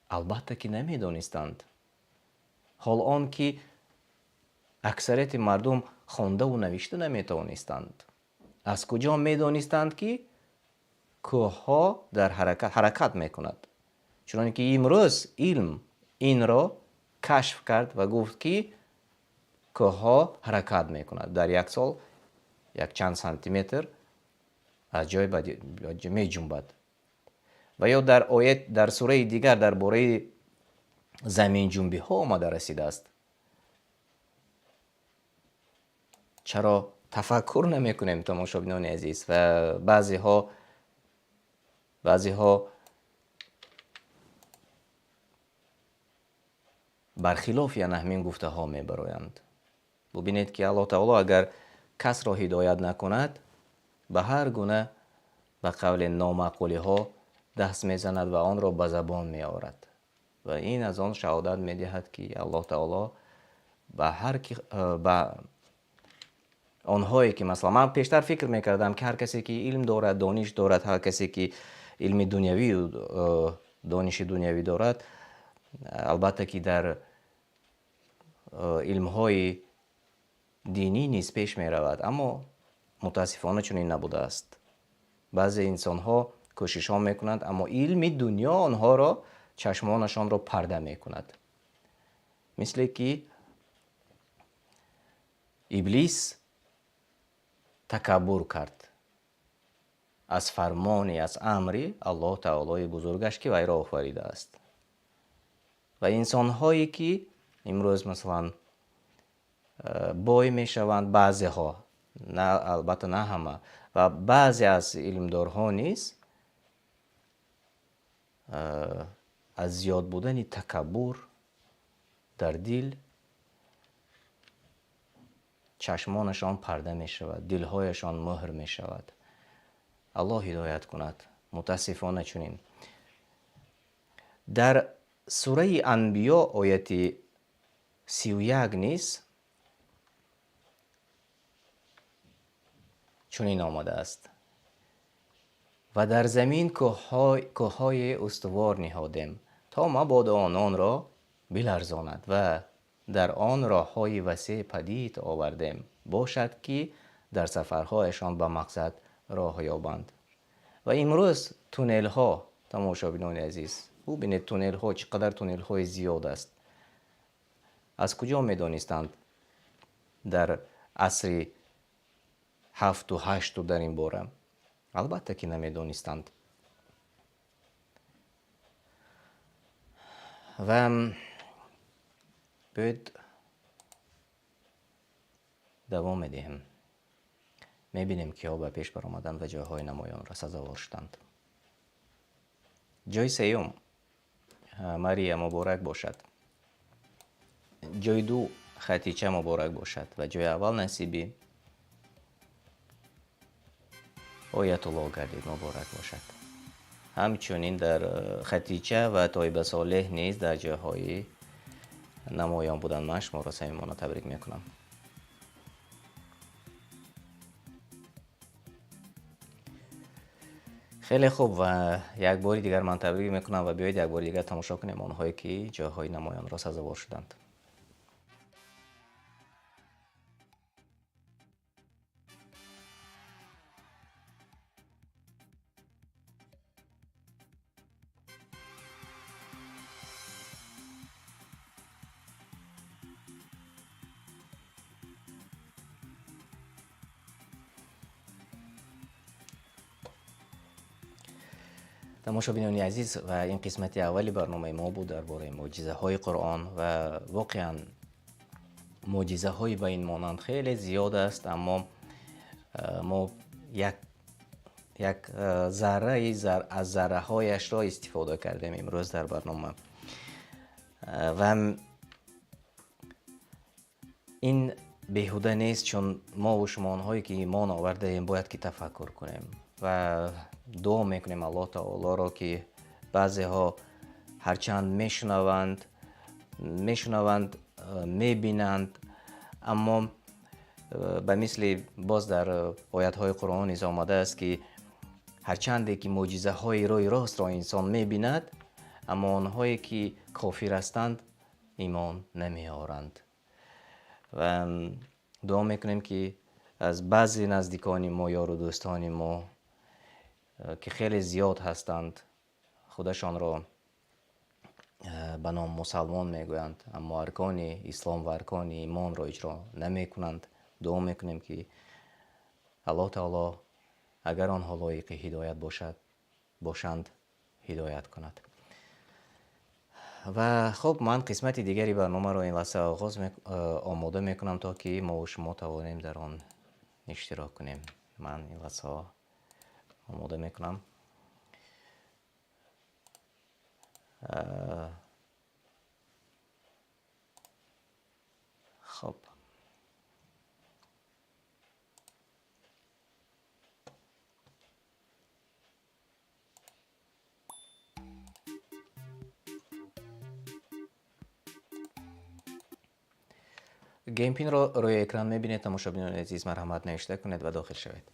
Speaker 1: Албатта ки намедонистанд. Ҳол он ки аксарияти мардум хондаву навишта наметавонистанд. Аз куҷо медонистанд, ки кӯҳҳо дар ҳаракат мекунад? Чуноне ки имрӯз илм инро кашф кард ва гуфт, ки кӯҳҳо ҳаракат мекунад. Дар як сол якчанд сантиметр аз ҷой ба ҷой меҷунбад. Ва ё дар оят, дар сураи дигар дар бораи заминҷунбиҳо омада расидааст. Чаро тафаккур намекунем, тамошобинони азиз? Ва баъзеҳо бархилофи ана ҳамин гуфтаҳо мебароянд. Бубинед, ки Аллоҳ таоло агар касро ҳидоят накунад, ба ҳар гуна ба қавли номаъқулиҳо даст мезанад ва онро ба забон меорад. Ва ин аз он шаҳодат медиҳад, ки Аллоҳ таоло ба ҳар ки, ба онҳое ки, масалан, ман пештар фикр мекардам, ки ҳар касе ки илм дорад, дониш дорад, ҳар касе ки илми дунявӣ, дониши дунявӣ дорад, албатта ки дар илмҳои динӣ низ пеш меравад, аммо мутаассифона чунин набудааст. Баъзе инсонҳо кӯшишҳо мекунанд, аммо илми дунё онҳоро, чашмонашонро парда мекунад. Мисле ки Иблис такаббур кард аз фармони, аз амри Аллоҳ таолои бузургаш, ки вайро офаридааст. Ва инсонҳое ки имрӯз масалан бой мешаванд, баъзеҳо, на, албатта на ҳама, ва баъзе аз илмдорҳо низ аз зиёд будани такаббур дар дил чашмонашон парда мешавад, дилҳояшон муҳр мешавад. Аллоҳ ҳидоят кунад. Мутаассифона чунин. Дар сураи Анбиё ояти 31 низ чунин омадааст: ва дар замин кӯҳҳои устувор ниҳодем, то мабодо ононро биларзонад ва дар он роҳҳои васеъ падид овардем, бошад ки дар сафарҳояшон ба мақсад роҳ ёбанд. Ва имрӯз туннелҳо Тамошобинони азиз, бубинед туннелҳо, чӣ қадар туннелҳои зиёд аст. Аз куҷо медонистанд дар асри 7 ва 8 дар ин бора? Албатта ки намедонистанд. Ва биёед давом медиҳем. Мебинем киҳо ба пеш баромаданд ва ҷойҳои намоёнро сазовор шуданд. Ҷойи сеюм Мария, муборак бошад. Ҷойи ду Хатича, муборак бошад ва ҷойи аввал насиби Оятулло гардид, муборак бошад. Ҳамчунин дар Хатича ва Тоиба Солеҳ низ дар ҷойҳои намоён буданд. Ман шуморо самимона табрик мекунам. Хеле хуб ва як бори дигар ман табрик мекунам ва биёед як бори дигар тамошо кунем онҳое ки ҷойҳои намоёнро сазовор шуданд. Тамошобинони азиз, ва ин қисмати аввали барномаи мо буд дар бораи мӯъҷизаҳои Қуръон ва воқеан мӯъҷизаҳои ба ин монанд хеле зиёд аст, аммо мо як зарраи аз зарраҳояшро истифода кардем имрӯз дар барнома. Ва ин беҳуда нест, чун мо ва шумо онҳое ки имон овардаем бояд ки тафаккур кунем ва дуо мекунем Аллоҳ таолоро, ки баъзеҳо ҳарчанд мешунаванд, мебинанд, аммо ба мисли боз дар оятҳои Қуръон низ омадааст, ки ҳарчанде ки мӯъҷизаҳои рӯи ростро инсон мебинад, аммо онҳое ки кофир ҳастанд имон намеоранд. Ва дуо мекунем, ки аз баъзе наздикони мо, ёру дӯстони мо, ки хеле зиёд ҳастанд, худашонро ба ном мусалмон мегӯянд, аммо аркони ислом ва аркони имонро иҷро намекунанд. Дуо мекунем, ки Аллоҳ таоло агар онҳо лоиқи ҳидоят бошанд, ҳидоят кунад. Ва хуб, ман қисмати дигари барномаро ин лаҳза оғоз омода мекунам, то ки мо ва шумо тавонем дар он иштирок кунем. Ман ин лаҳза омода мекунам. Хуб, геймпинро рӯи экран мебинед, тамошобинони азиз, марҳамат навишта кунед ва дохил шавед.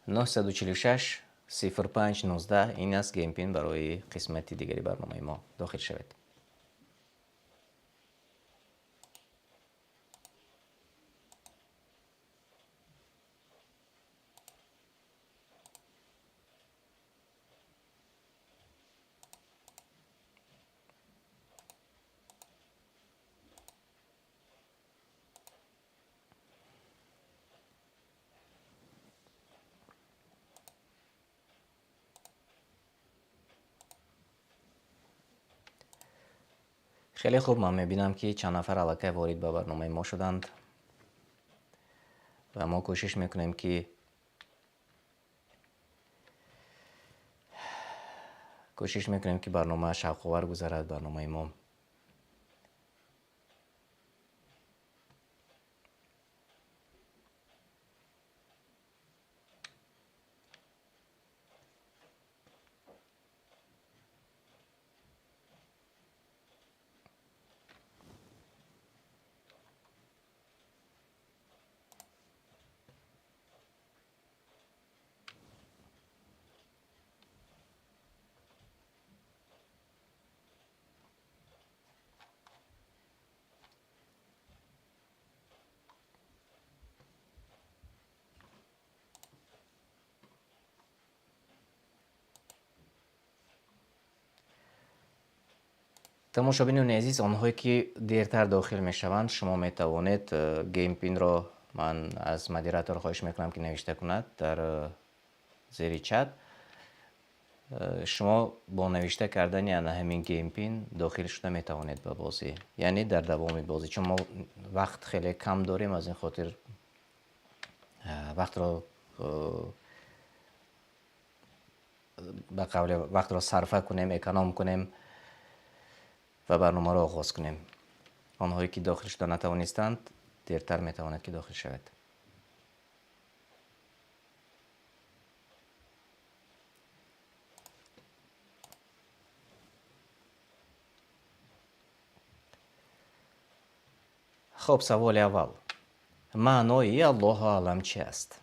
Speaker 1: 946 05 19 ин аст геймпин барои қисмати дигари барномаи мо. Дохил шавед. Хеле хуб, ман мебинам, ки чанд нафар аллакай ворид ба барномаи мо шуданд ва мо кӯшиш мекунем, ки барнома шавқовар гузарад барномаи мо. Тамошобинони азиз, онҳое ки дертар дохил мешаванд, шумо метавонед game pin-ро, ман аз модератор хоҳиш мекунам, ки навишта кунад дар зери чат. Шумо бо навишта кардани ана ҳамин game pin дохил шуда метавонед ба бозӣ, яъне дар давоми бозӣ, чун мо вақт хеле кам дорем, аз ин хотир вақтро, ба қавле, вақтро сарфа кунем, эконом кунем ва барномаро оғоз кунем. Онҳое ки дохил шуда натавонистанд, дертар метавонад ки дохил шавад. Хоб, саволи аввал: маънои Аллоҳу аълам чи аст?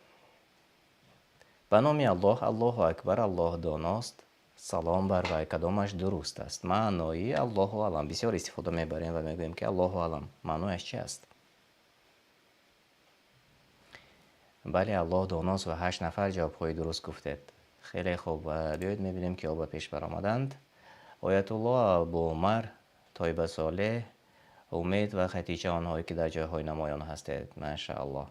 Speaker 1: Ба номи Аллоҳ, Аллоҳу акбар, Аллоҳ доност, салом бар вай. Кадомаш дуруст аст? Маънои Аллоҳу аълам бисёр истифода мебарем ва мегӯем, ки Аллоҳу аълам маънояш чи аст? Бале, Аллоҳ доност, ва 8 нафар ҷавобҳои дуруст гуфтед. Хеле хуб, ва биёед мебинем, ки ба пеш баромаданд. Оятулло Абу Умар, Тойба Солеҳ, Умед ва Хатича, онҳое ки дар ҷойҳои намоён ҳастед, машааллоҳ.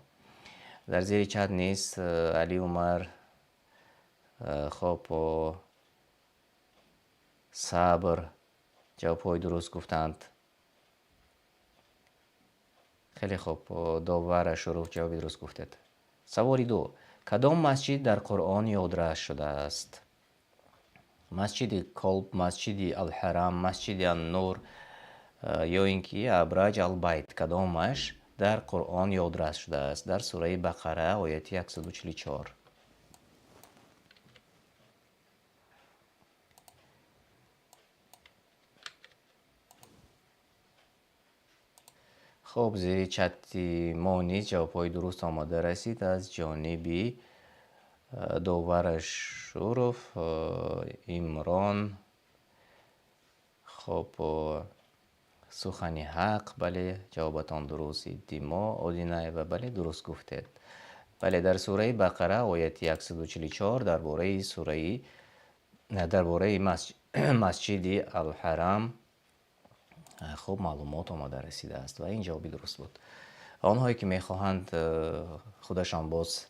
Speaker 1: Дар зери чат низ Али Умар, хоб, Сабр ҷавобҳои дуруст гуфтанд. Хеле хуб, Довар Ашуров ҷавоби дуруст гуфтед. Саволи ду: кадом масҷид дар Қуръон ёдрас шудааст? Масҷиди Колб, Масҷиди Алҳарам, Масҷиди Аннур ё ин ки Абраҷ Албайт. Кадомаш дар Қуръон ёдрас шудааст? Дар сураи Бақара, ояти 144. Хуб, зери чати мо низ ҷавобҳои дуруст омода расид аз ҷониби Довар Ашуров, Имрон. Хоб, Сухани ҳақ, бале, ҷавобатон дуруст. Димо Одинаева, бале, дуруст гуфтед. Бале, дар сураи Бақара, ояти 144, дар бораи сураи, дар бораи Масҷиди Алҳарам хуб маълумот омода расидааст ва ин ҷавоби дуруст буд. Онҳое ки мехоҳанд худашон боз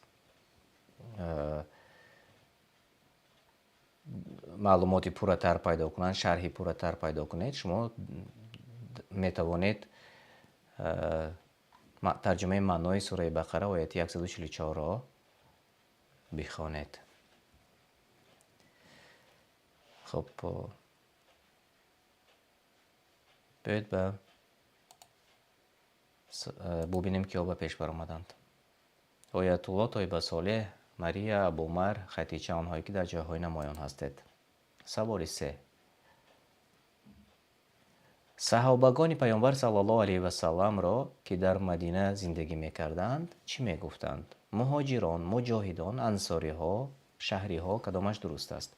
Speaker 1: маълумоти пурратар пайдо кунанд, шарҳи пурратар пайдо кунед, шумо метавонед тарҷумаи маънои сураи Бақара, ояти 144-ро бихонед. Хуб, биёед ба бубинем, киҳо ба пеш баромаданд. Оятулло Тойба Солеҳ, Мария, Абумар, Хатича, онҳое ки дар ҷойҳои намоён ҳастед. Саволи се: саҳобагони Пайғамбар саллаллоҳу алайҳи васалламро, ки дар Мадина зиндагӣ мекарданд, чӣ мегуфтанд? Муҳоҷирон, муҷоҳидон, ансориҳо, шаҳриҳо. Кадомаш дуруст аст?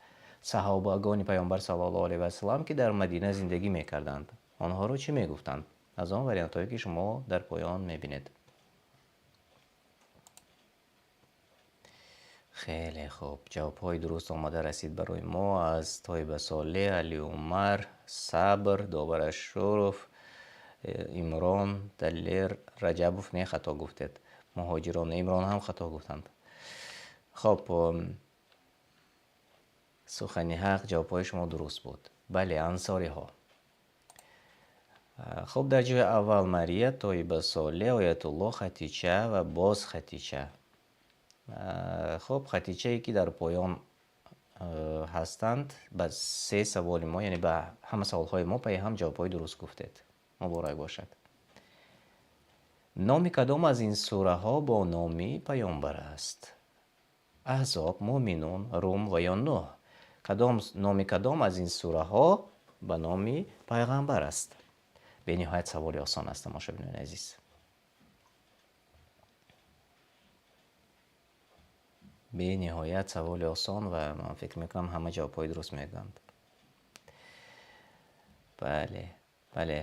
Speaker 1: Саҳобагони Пайғамбар саллаллоҳу алайҳи васаллам, ки дар Мадина зиндагӣ мекарданд, онҳоро чӣ мегуфтанд? Аз он вариантҳое ки шумо дар поён мебинед. Хеле хуб, ҷавобҳои дуруст омада расид барои мо аз Тойба Солеҳ, Али Умар, Сабр, Довар Ашуров, Имрон, Далер Раҷабов. Не, хато гуфтед. Муҳоҷирон, Имрон ҳам хато гуфтанд. Хоб, Сухани ҳақ, ҷавобҳои шумо дуруст буд. Бале, ансориҳо. Хуб, дар ҷои аввал Мария, Тойба Солеҳ, Оятулло, Хатича ва боз Хатича. Хуб, Хатичае ки дар поён ҳастанд, ба се саволи мо, яъне ба ҳама саволҳои мо пайи ҳам ҷавобҳои дуруст гуфтед. Муборак бошад. Номи кадом аз ин сураҳо бо номи паёмбар аст? Аҳзоб, Муъминун, Рум ва ё Нуҳ. Номи кадом аз ин сураҳо ба номи пайғамбар аст? Бениҳоят саволи осон аст, тамошобинони азиз. Бениҳоят саволи осон ва ман фикр мекунам, ҳама ҷавобҳои дуруст мегӯянд. Бале, бале.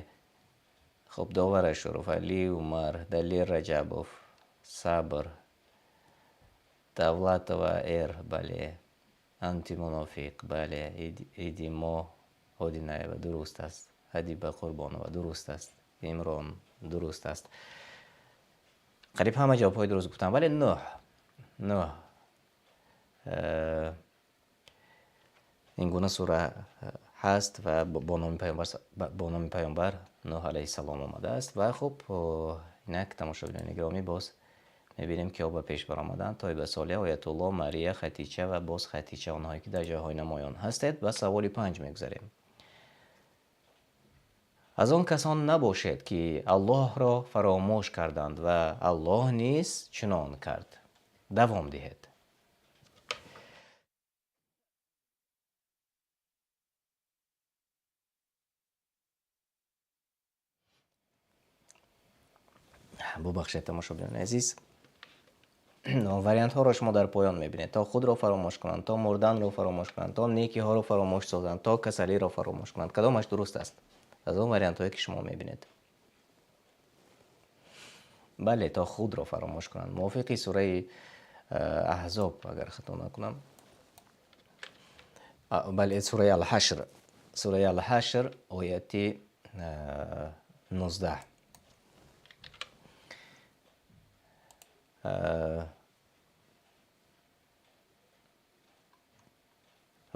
Speaker 1: Хуб, Довар Ашуров, Али Умар, Далер Раҷабов, Сабр, Давлатова Р, бале, Антимунофиқ, бале, Идимо Одинаева, дуруст аст. Ҳадиба Қурбонова дуруст аст. Имрон дуруст аст. Қариб ҳама ҷавобҳои дуруст гуфтанд, вале Нӯҳ, Нӯҳ ин гуна сура ҳаст ва бо номи пайғамбар, бо номи пайғамбар Нӯҳ алайҳиссалом омадааст. Ва хуб, инак тамошобинони гиромӣ, боз мебинем ки ба пеш баромаданд. Тоиба Солеҳ, Оятуллоҳ, Мария, Хатича ва боз Хатича, онҳое ки дар ҷойҳои намоён ҳастед. Ба саволи 5 мегузарем. Аз он касон набошед, ки Аллоҳро фаромӯш карданд ва Аллоҳ низ чунон кард. Давом диҳед. Бубахшед, тамошобинони азиз. Вариантҳоро шумо дар поён мебинед. То худро фаромӯш кунанд, то мурданро фаромӯш кунанд, то некиҳоро фаромӯш созанд, то касалиро фаромӯш кунанд. Кадомаш дуруст аст? Аз он вариантҳое ки шумо мебинед. Бале, то худро фаромӯш кунанд. Мувофиқи сураи Аҳзоб, агар хато накунам. Бале, сураи Ал-Ҳашр. Сураи Ал-Ҳашр, ояти 19.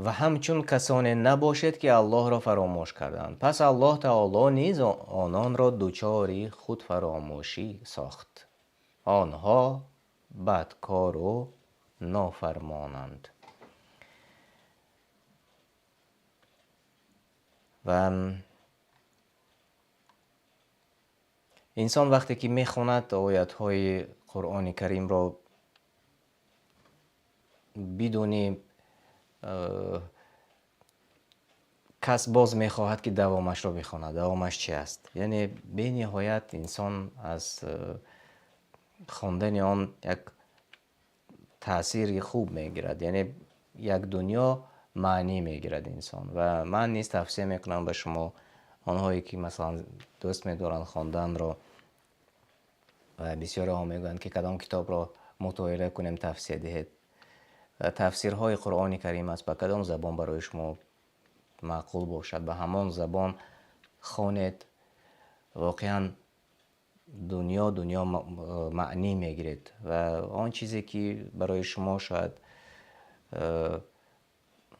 Speaker 1: Ва ҳамчун касоне набошед, ки Аллоҳро фаромӯш карданд. Пас Аллоҳ таоло низ ононро дучори худфаромӯшӣ сохт. Онҳо бадкору нофармонанд. Ва инсон вақте ки мехонад оятҳои Қуръони Каримро бидуни кас боз мехоҳад, ки давомашро бихонад. Давомаш чи аст? Яъне бениҳоят инсон аз хондани он як таъсири хуб мегирад, яъне як дунё маънӣ мегирад инсон. Ва ман низ тавсия мекунам ба шумо, онҳое ки масалан дӯст медоранд хонданро, ва бисёреҳо мегӯянд, ки кадом китобро мутолиа кунем, тавсия диҳед. Тафсирҳои Қуръони Карим аст, ба кадом забон барои шумо маъқул бошад, ба ҳамон забон хонед. Воқеан дунё маънӣ мегиред ва он чизе ки барои шумо шояд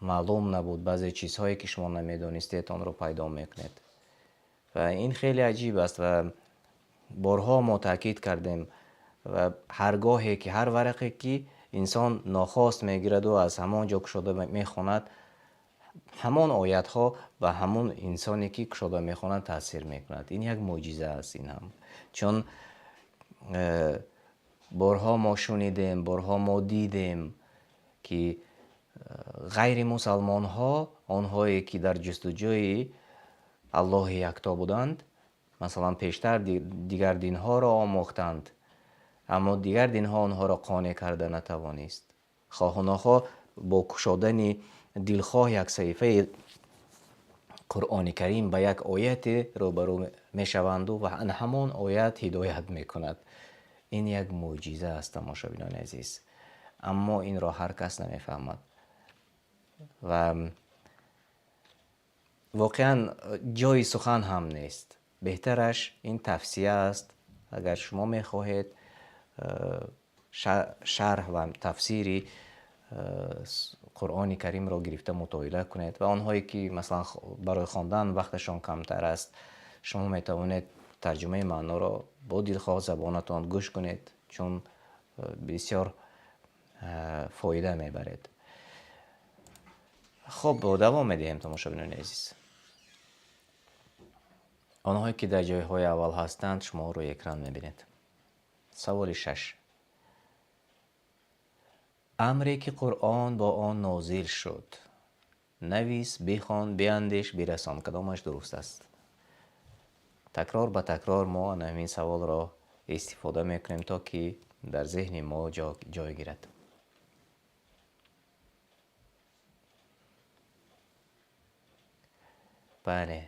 Speaker 1: маълум набуд, баъзе чизҳое ки шумо намедонистед, онро пайдо мекунед. Ва ин хеле аҷиб аст ва борҳо мо таъкид кардем ва ҳар гоҳе ки ҳар варақе ки инсон нохост мегираду аз ҳамон ҷо кушода мехонад, ҳамон оятҳо ба ҳамон инсоне ки кушода мехонад таъсир мекунад. Ин як мӯъҷиза аст ин ҳам. Чун борҳо мо шунидем, борҳо мо дидем, ки ғайри мусалмонҳо, онҳое ки дар ҷустуҷӯи Аллоҳи якто буданд, масалан пештар дигар динҳоро омӯхтанд, аммо дигар динҳо онҳоро қонеъ карда натавонист. Хоҳу нохоҳ бо кушодани дилхоҳ як саҳифаи Қуръони Карим ба як ояте рӯбарӯ мешаванду ва ҳамон оят ҳидоят мекунад. Ин як мӯъҷиза аст, тамошобинони азиз. Аммо инро ҳар кас намефаҳмад. Ва воқеан ҷои сухан ҳам нест. Беҳтараш ин тавсия аст. Агар шумо мехоҳед шарҳ ва тафсири Қуръони Каримро гирифта мутолиа кунед ва онҳое ки масалан барои хондан вақташон камтар аст, шумо метавонед тарҷумаи маъноро бо дилхоҳ забонатон гӯш кунед, чун бисёр фоида мебаред. Хуб, давом медиҳем, тамошобинони азиз. Онҳое ки дар ҷойҳои аввал ҳастанд, шумо рӯи экран мебинед. Саволи 6. Амре ки Қуръон бо он нозил шуд. Навис, бихон, биандеш, бирасон. Кадомаш дуруст аст? Такрор ба такрор мо ҳамин саволро истифода мекунем, то ки дар зеҳни мо ҷой гирад. Бале,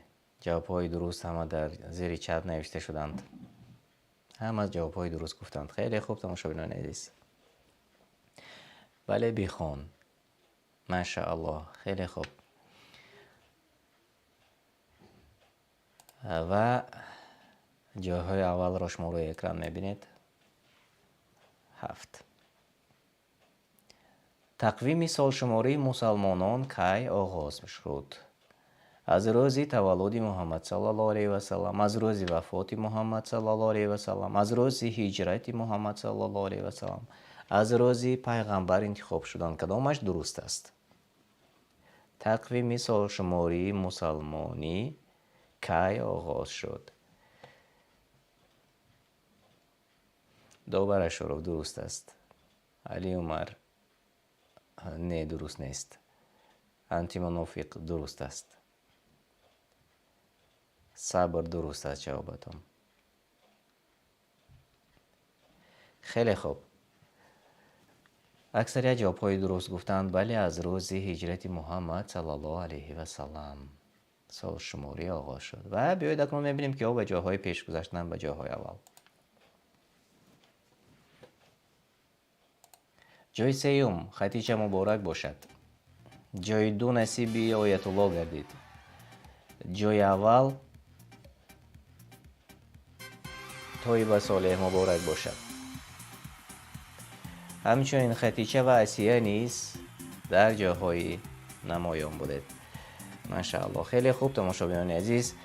Speaker 1: ҷавобҳои дуруст ҳама дар зери чат навишта шуданд. Ҳама ҷавобҳои дуруст гуфтанд. Хеле хуб, тамошобинони азиз. Бале, бихон. Машааллоҳ, хеле хуб. Ва ҷойҳои аввалро шумо рӯи экран мебинед. 7. Тақвими солшумории мусалмонон кай оғоз шуд? Аз рӯзи таваллуди Муҳаммад саллаллоҳу алайҳи васаллам, аз рӯзи вафоти Муҳаммад саллаллоҳу алайҳи васаллам, аз рӯзи ҳиҷрати Муҳаммад саллаллоҳу алайҳи васаллам, аз рӯзи пайғамбар интихоб шудан. Кадомаш дуруст аст? Тақвими солшумории мусалмонӣ кай оғоз шуд? Довар Ашуров дуруст аст. Али Умар не, дуруст нест. Антимунофиқ дуруст аст. Сабр дуруст аст ҷавобатон. Хеле хуб. Аксарият ҷавобҳои дуруст гуфтанд. Бале, аз рӯзи ҳиҷрати Муҳаммад саллаллоҳу алайҳи васаллам солшуморӣ оғоз шуд. Ва биёед акнун мебинем, ки ба ҷойҳои пеш гузаштанд, ба ҷойҳои аввал. Ҷойи сеюм Хатича муборак бошад. Ҷойи ду насиби Оятулло гардид. Ҷойи аввал Тоиба Солеҳ муборак бошад. Ҳамчунин Хатича ва Асия низ дар ҷойҳои намоён будед. Машааллоҳ, хеле хуб тамошобинони азиз.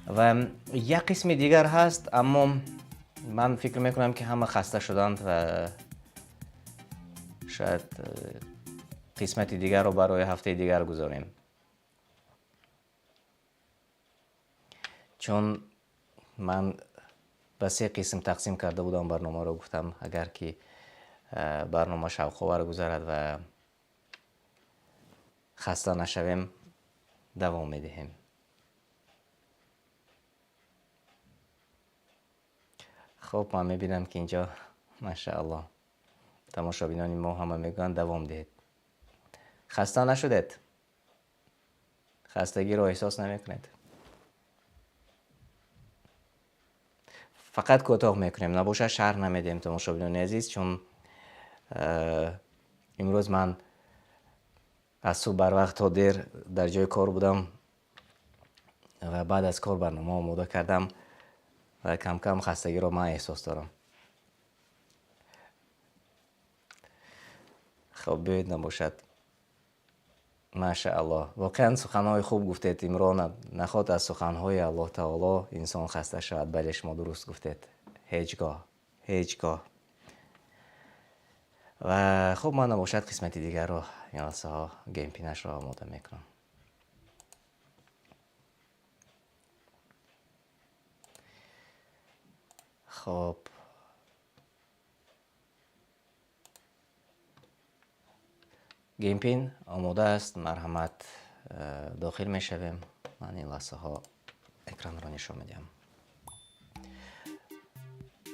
Speaker 1: Ва як қисми дигар ҳаст, аммо ман фикр мекунам, ки ҳама хаста шуданд ва шояд қисмати дигарро барои ҳафтаи дигар гузорем. Чун ман ба се қисм тақсим карда будам барномаро, гуфтам агар ки барнома шавқовар гузарад ва хаста нашавем, давом медиҳем. Хуб, ман мебинам, ки инҷо машааллоҳ тамошобинони мо ҳама мегӯянд давом диҳед. Хаста нашудед? Хастагиро эҳсос намекунед? Фақат кӯтоҳ мекунем, набошад шарҳ намедиҳем тамошобинони азиз, чун имрӯз ман аз субҳ барвақт то дер дар ҷои кор будам ва баъд аз кор барнома омода кардам ва кам-кам хастагиро ман эҳсос дорам. Хоб, биёед набошад. Машааллоҳ, воқеан суханҳои хуб гуфтед, Имрон. Наход аз суханҳои Аллоҳ таоло инсон хаста шавад. Бале, шумо дуруст гуфтед. Ҳеҷ гоҳ, ҳеҷ гоҳ. Ва хуб, ман набошад қисмати дигарро ин лаҳзаҳо геймпинашро омода мекунам. Хоб, геймпин омода аст, марҳамат, дохил мешавем. Ман ин лаҳзаҳо экранро нишон медиҳам.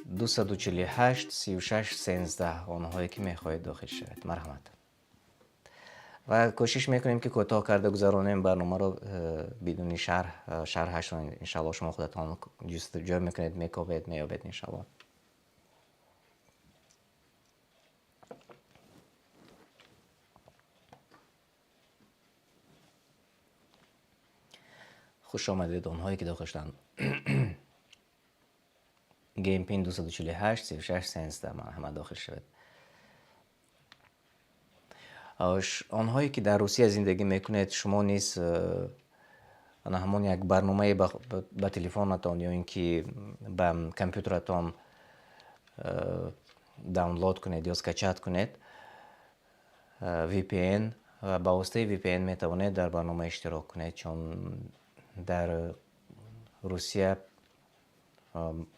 Speaker 1: 248 36 13, онҳое ки мехоҳед дохил шавед, марҳамат. Ва кӯшиш мекунем, ки кӯтоҳ карда гузаронем барномаро, бидуни шарҳ. Шарҳашро иншааллоҳ шумо худатон ҷустуҷӯ мекунед, мекобед, меёбед иншааллоҳ. Хуш омадед онҳое ки дохил шуданд. Геймпин 248 36 13, марҳамат дохил шавед. Онҳое ки дар Русия зиндагӣ мекунед, шумо низ ана ҳамон як барномае ба телефонатон ё ин ки ба компютератон даунлод кунед ё скачат кунед VPN, ва ба воситаи VPN метавонед дар барнома иштирок кунед, чун дар Русия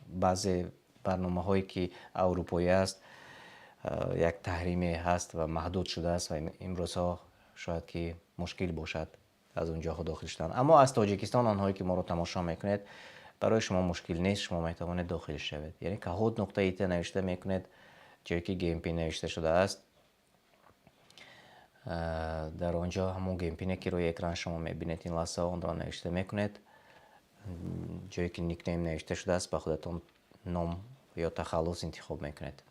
Speaker 1: баъзе барномаҳое ки аврупоӣ аст, як таҳриме ҳаст ва маҳдуд шудааст ва имрӯзҳо шояд ки мушкил бошад аз он ҷоҳо дохил шудан. Аммо аз Тоҷикистон онҳое ки моро тамошо мекунед, барои шумо мушкил нест, шумо метавонед дохил шавед. Яъне Kahoot нуқта ит навишта мекунед, ҷое ки геймпин навишта шудааст, дар он ҷо ҳамон геймпине ки рӯи экран шумо мебинед ин лаҳза, онро навишта мекунед. Ҷое ки никнейм навишта шудааст, ба худатон ном ё тахаллус интихоб мекунед.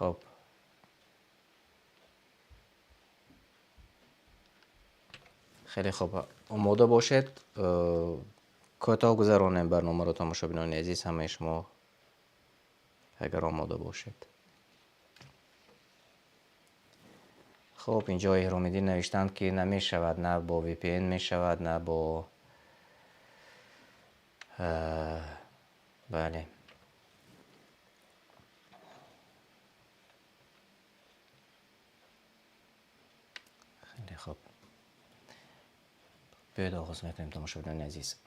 Speaker 1: Хуб, хеле хуб, омода бошед. Кӯтоҳ гузаронем барномаро, тамошобинони азиз, ҳамаи шумо агар омода бошед. Хуб, инҷо Эҳромиддин навиштанд, ки намешавад, на бо VPN мешавад, на бо бале. Хеле хуб. Биёед оғоз мекунем, тамошобинони азиз.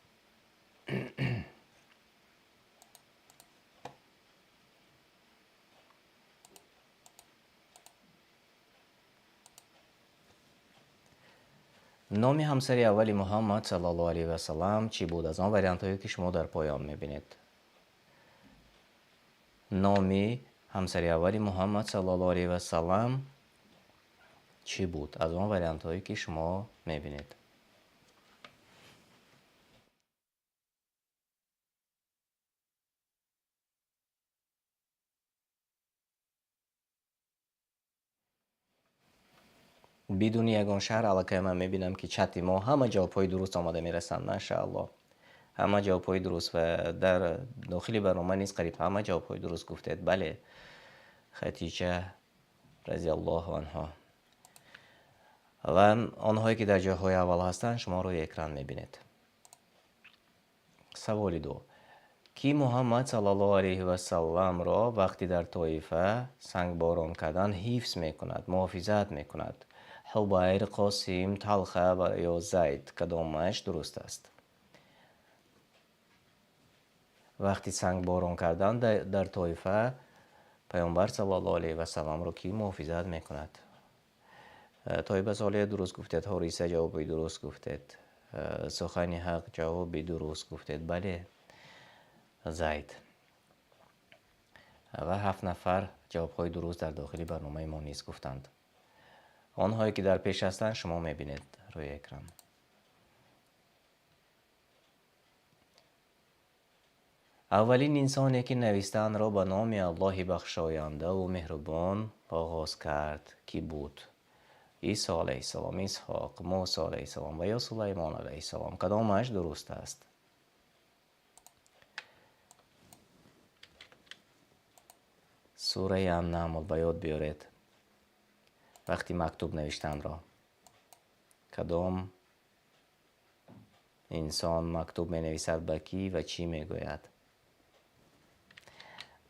Speaker 1: Номи ҳамсари аввали Муҳаммад саллаллоҳу алайҳи васаллам чӣ буд? Аз он вариантҳое ки шумо дар поён мебинед. Номи ҳамсари аввали Муҳаммад саллаллоҳу алайҳи васаллам чӣ буд? Аз он вариантҳое ки шумо мебинед. Бидуни ягон шаҳр аллакай ман мебинам, ки чати мо ҳама ҷавобҳои дуруст омада мерасанд. Машааллоҳ, ҳама ҷавобҳои дуруст ва дар дохили барнома низ қариб ҳама ҷавобҳои дуруст гуфтед. Бале, Хатича разияллоҳу анҳо. Ва онҳое ки дар ҷойҳои аввал ҳастанд, шумо рӯи экран мебинед. Саволи ду. Ки Муҳаммад саллаллоҳу алайҳи васалламро вақти дар Тоифа сангборон кардан ҳифз мекунад, муҳофизат мекунад? Ҳубайр, Қосим, Талха ва ё Зайд, кадомаш дуруст аст? Вақти сангборон кардан дар Тоифа Паёмбар саллаллоҳу алайҳи васалламро ки муҳофизат мекунад? Тоиба Солеҳ дуруст гуфтед, Ҳориса ҷавоби дуруст гуфтед, Сухани Ҳақ ҷавоби дуруст гуфтед. Бале, Зайд. Ва 7 нафар ҷавобҳои дуруст дар дохили барномаи мо низ гуфтанд. Онҳое ки дар пеш ҳастанд, шумо мебинед рӯи экран. Аввалин инсоне ки навистанро ба номи Аллоҳи бахшояндаву меҳрубон оғоз кард, ки буд? Исо алайҳиссалом, Исҳоқ, Мусо алайҳиссалом ва ё Сулаймон алайҳиссалом. Кадомаш дуруст аст? Сураи Ан-Намл ба ёд биёред. Вақти мактуб навиштанро. Кадом инсон мактуб менависад ба кӣ ва чӣ мегӯяд?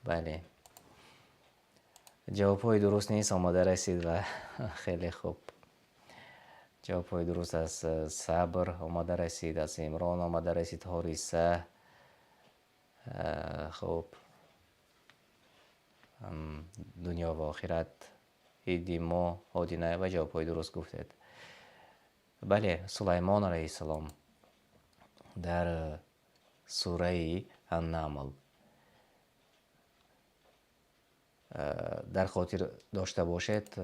Speaker 1: Бале. Ҷавобҳои дуруст низ омода расид ва хеле хуб. Ҷавобҳои дуруст аз Сабр омода расид, аз Имрон омода расид, Ҳориса. Хуб. Дунё ва охират, иди мо, Одина ва ҷавобҳои дуруст гуфтед. Бале, Сулаймон алайҳиссалом дар сураи Ан-Намл. Дар хотир дошта бошед,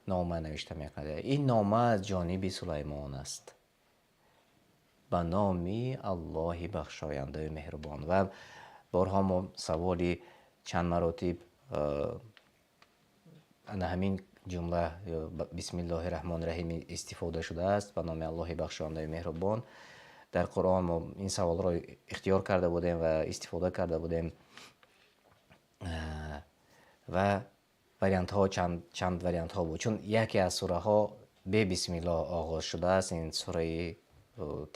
Speaker 1: нома навишта мекунад. Ин нома аз ҷониби Сулаймон аст. Ба номи Аллоҳи бахшояндаю меҳрубон. Ва борҳо мо саволи чанд маротиб ана ҳамин ҷумла Бисмиллоҳи раҳмони раҳим истифода шудааст, ба номи Аллоҳи бахшояндаю меҳрубон. Дар Қуръон мо ин саволро ихтиёр карда будем ва истифода карда будем. Ва вариантҳо чанд вариантҳо буд, чун яке аз сураҳо бе бисмиллоҳ оғоз шудааст, ин сураи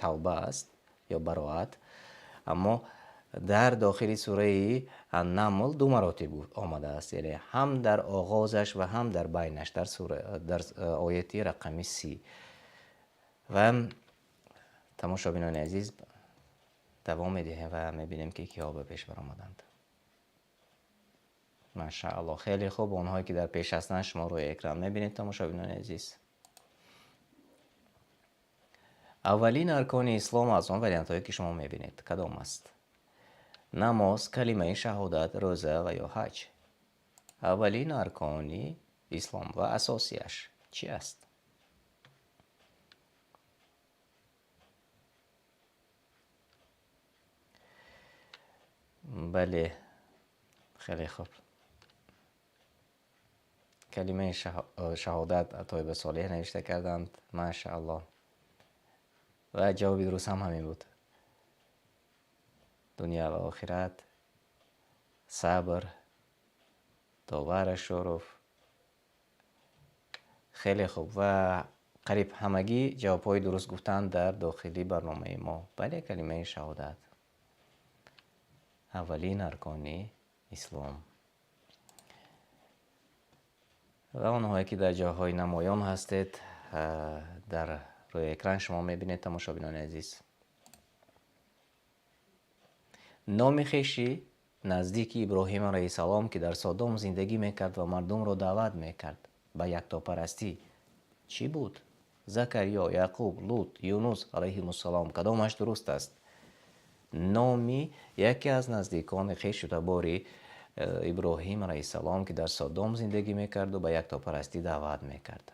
Speaker 1: Тавба аст ё Бароат. Аммо дар дохили сураи Ан-Намл ду маротиб омадааст, яъне ҳам дар оғозаш ва ҳам дар байнаш, дар сура, дар ояти рақами 30. Ва тамошобинони азиз, давом медиҳем ва мебинем ки киҳо ба пеш баромаданд. Машааллоҳ, хеле хуб. Онҳое ки дар пеш ҳастанд, шумо рӯи экран мебинед, тамошобинони азиз. Аввалин аркони ислом аз он вариантҳое ки шумо мебинед кадом аст? Намоз, калимаи шаҳодат, рӯза ва ё ҳаҷ. Аввалин аркони ислом ва асосияш чӣ аст? Бале, хеле хуб. Калимаи шаҳодат Тоиба Солеҳ навишта карданд. Машааллоҳ. Ва ҷавоби дуруст ҳам ҳамин буд. Дунё ва охират, сабр, Довар Ашуров. Хеле хуб ва қариб ҳамагӣ ҷавобҳои дуруст гуфтанд дар дохили барномаи мо. Бале, калимаи шаҳодат. Аввалин аркони ислом. Ва онҳое ки дар ҷойҳои намоён ҳастед, дар рӯи экран шумо мебинед, тамошобинони азиз. Номи хеши наздики Иброҳим алайҳиссалом, ки дар Содом зиндагӣ мекард ва мардумро даъват мекард ба яктопарастӣ, чӣ буд? Закариё, Яъқуб, Лут, Юнус алайҳимуссалом. Кадомаш дуруст аст? Номи яке аз наздикони хешу табори Иброҳим алайҳиссалом, ки дар Содом зиндагӣ мекард ва ба яктопарастӣ даъват мекард.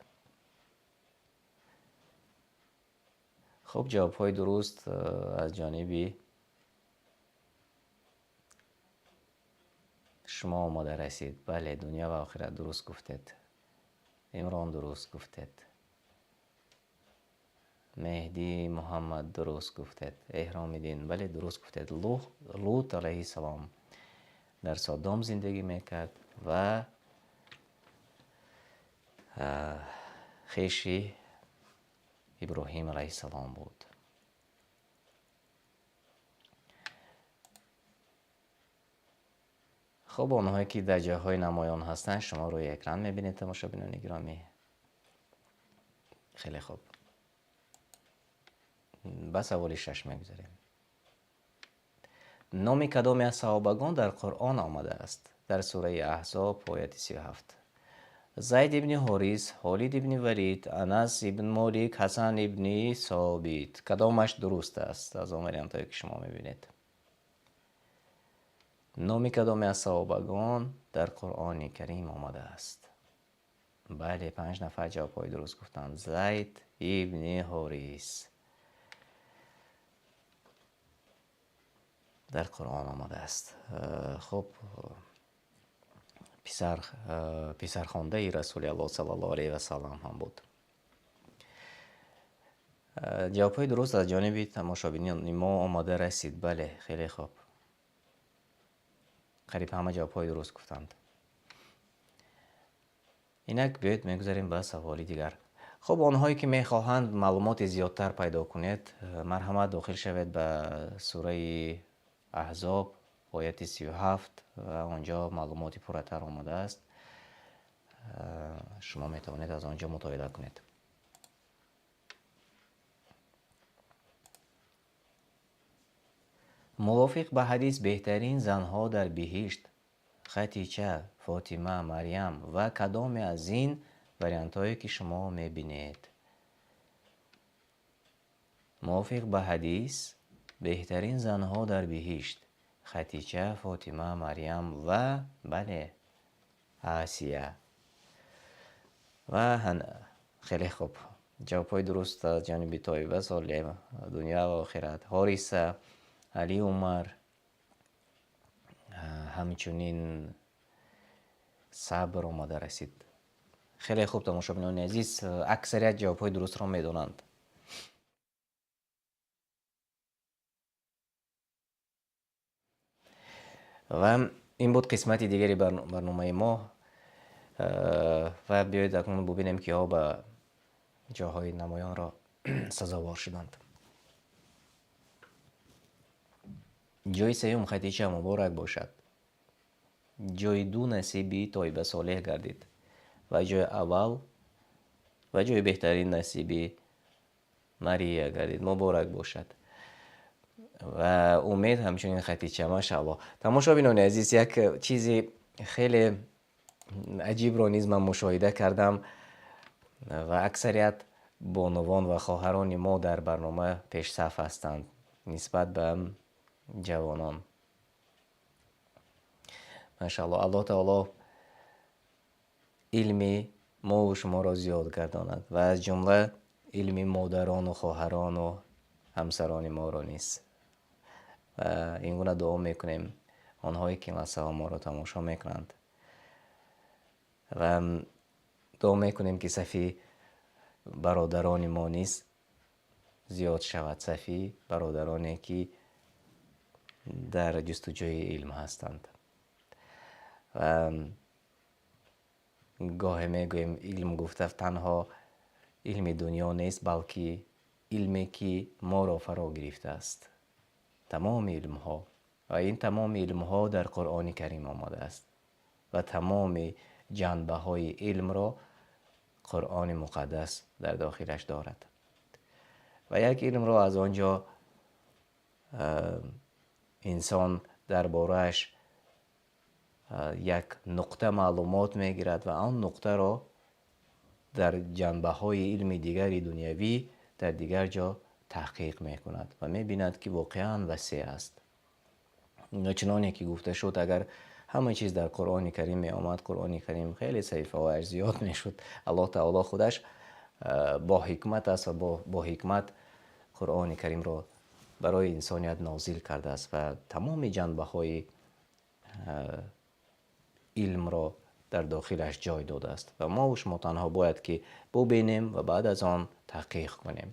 Speaker 1: Хуб, ҷавобҳои дуруст аз ҷониби шумо омода расид. Бале, дунё ва охират дуруст гуфтед. Имрон дуруст гуфтед. Меҳдӣ Муҳаммад дуруст гуфтед. Эҳромиддин, бале, дуруст гуфтед. Лут алайҳиссалом дар Содом зиндагӣ мекард ва хеши Иброҳим алайҳиссалом буд. Хуб, онҳое ки дар ҷойҳои намоён ҳастанд, шумо рӯи экран мебинед, тамошобинони гиромӣ. Хеле хуб. Ба саволи шаш мегузарем. Номи кадоме аз саҳобагон дар Қуръон омадааст? Дар сураи Аҳзоб, ояти 37. Зайд ибни Ҳорис, Ҳолид ибни Валид, Анас ибн Молик, Ҳасан ибни Собит. Кадомаш дуруст аст аз он вариантҳое ки шумо мебинед? Номи кадоме аз саҳобагон дар Қуръони Карим омадааст? Бале, 5 нафар ҷавобҳои дуруст гуфтанд. Зайд ибни Ҳорис дар Қуръон омадааст. Хуб, писархондаи Расули Аллоҳ саллаллоҳу алайҳи васаллам ҳам буд. Ҷавобҳои дуруст аз ҷониби тамошобинони мо омода расид. Бале, хеле хуб. Қариб ҳама ҷавобҳои дуруст гуфтанд. Инак биёед мегузарем ба саволи дигар. Хуб, онҳое ки мехоҳанд маълумоти зиёдтар пайдо кунед, марҳамат дохил шавед ба сураи Аҳзоб, ояти 37, ва онҷо маълумоти пурратар омадааст. Шумо метавонед аз онҷо мутолиа кунед. Мувофиқ ба ҳадис беҳтарин занҳо дар биҳишт Хатича, Фотима, Марьям ва кадоме аз ин вариантҳое ки шумо мебинед? Мувофиқ ба ҳадис беҳтарин занҳо дар биҳишт Хатича, Фотима, Марьям ва бале, Асия. Ва хеле хуб. Ҷавобҳои дуруст аз ҷониби Тоиба Солеҳ, дунё ва охират, Ҳориса, Али Умар, ҳамчунин сабр омада расид. Хеле хуб, тамошобинони азиз, аксарият ҷавобҳои дурустро медонанд. Ва ин буд қисмати дигари барномаи мо. Ва биёед акнун бубинем, киҳо ба ҷойҳои намоёнро сазовор шуданд. Ҷойи сеюм Хатича муборак бошад. Ҷойи ду насиби Тоиба Солеҳ гардид ва ҷойи аввал ва ҷойи беҳтарин насиби Мария гардид. Муборак бошад. Ва умед ҳамчунин Хатича, машааллоҳ. Тамошобинони азиз, як чизи хеле аҷибро низ ман мушоҳида кардам ва аксарият бонувон ва хоҳарони мо дар барнома пешсаф ҳастанд нисбат ба ҷавонон. Машааллоҳ, Аллоҳ таоло илми мову шуморо зиёд гардонад ва аз ҷумла илми модарону хоҳарону ҳамсарони моро низ. Ва ин гуна дуо мекунем онҳое ки масалан моро тамошо мекунанд. Ва Дуо мекунем, ки сафи бародарони мо низ зиёд шавад, сафи бародароне, ки дар ҷустуҷӯи илм ҳастанд. Ва гоҳе мегӯем, илм гуфта танҳо илми дунё нест, балки илме, ки моро фаро гирифтааст, тамоми илмҳо, ва ин тамоми илмҳо дар Қуръони Карим омадааст ва тамоми ҷанбаҳои илмро Қуръони Муқаддас дар дохилаш дорад. Ва як илмро аз он ҷо инсон дар борааш як нуқта маълумот мегирад ва он нуқтаро дар ҷанбаҳои илми дигари дунявӣ дар дигар ҷо таҳқиқ мекунад ва мебинад, ки воқеан васеъ аст. Чуноне ки гуфта шуд, агар ҳама чиз дар Қуръони Карим меомад, Қуръони Карим хеле саҳифаҳояш зиёд мешуд. Аллоҳ Таоло худаш бо ҳикмат аст ва бо ҳикмат Қуръони Каримро барои инсоният нозил кардааст ва тамоми ҷанбаҳои илмро дар дохилаш ҷой додааст ва мо шумо танҳо бояд ки бубинем ва баъд аз он таҳқиқ кунем.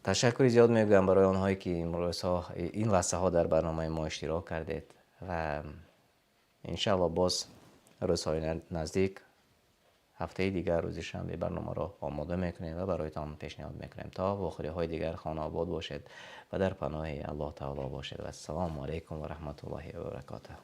Speaker 1: Ташаккури зиёд мегӯям барои онҳое, ки имрӯзҳо, ин лаҳзаҳо дар барномаи мо иштирок кардед ва иншааллоҳ боз рӯзҳои наздик, ҳафтаи дигар, рӯзи шанбе барномаро омода мекунем ва бароятон пешниҳод мекунем. То вохӯриҳои дигар хонаобод бошед ва дар паноҳи Аллоҳ Таоло бошед. Вассалому алайкум ва раҳматуллоҳи ва баракотуҳ.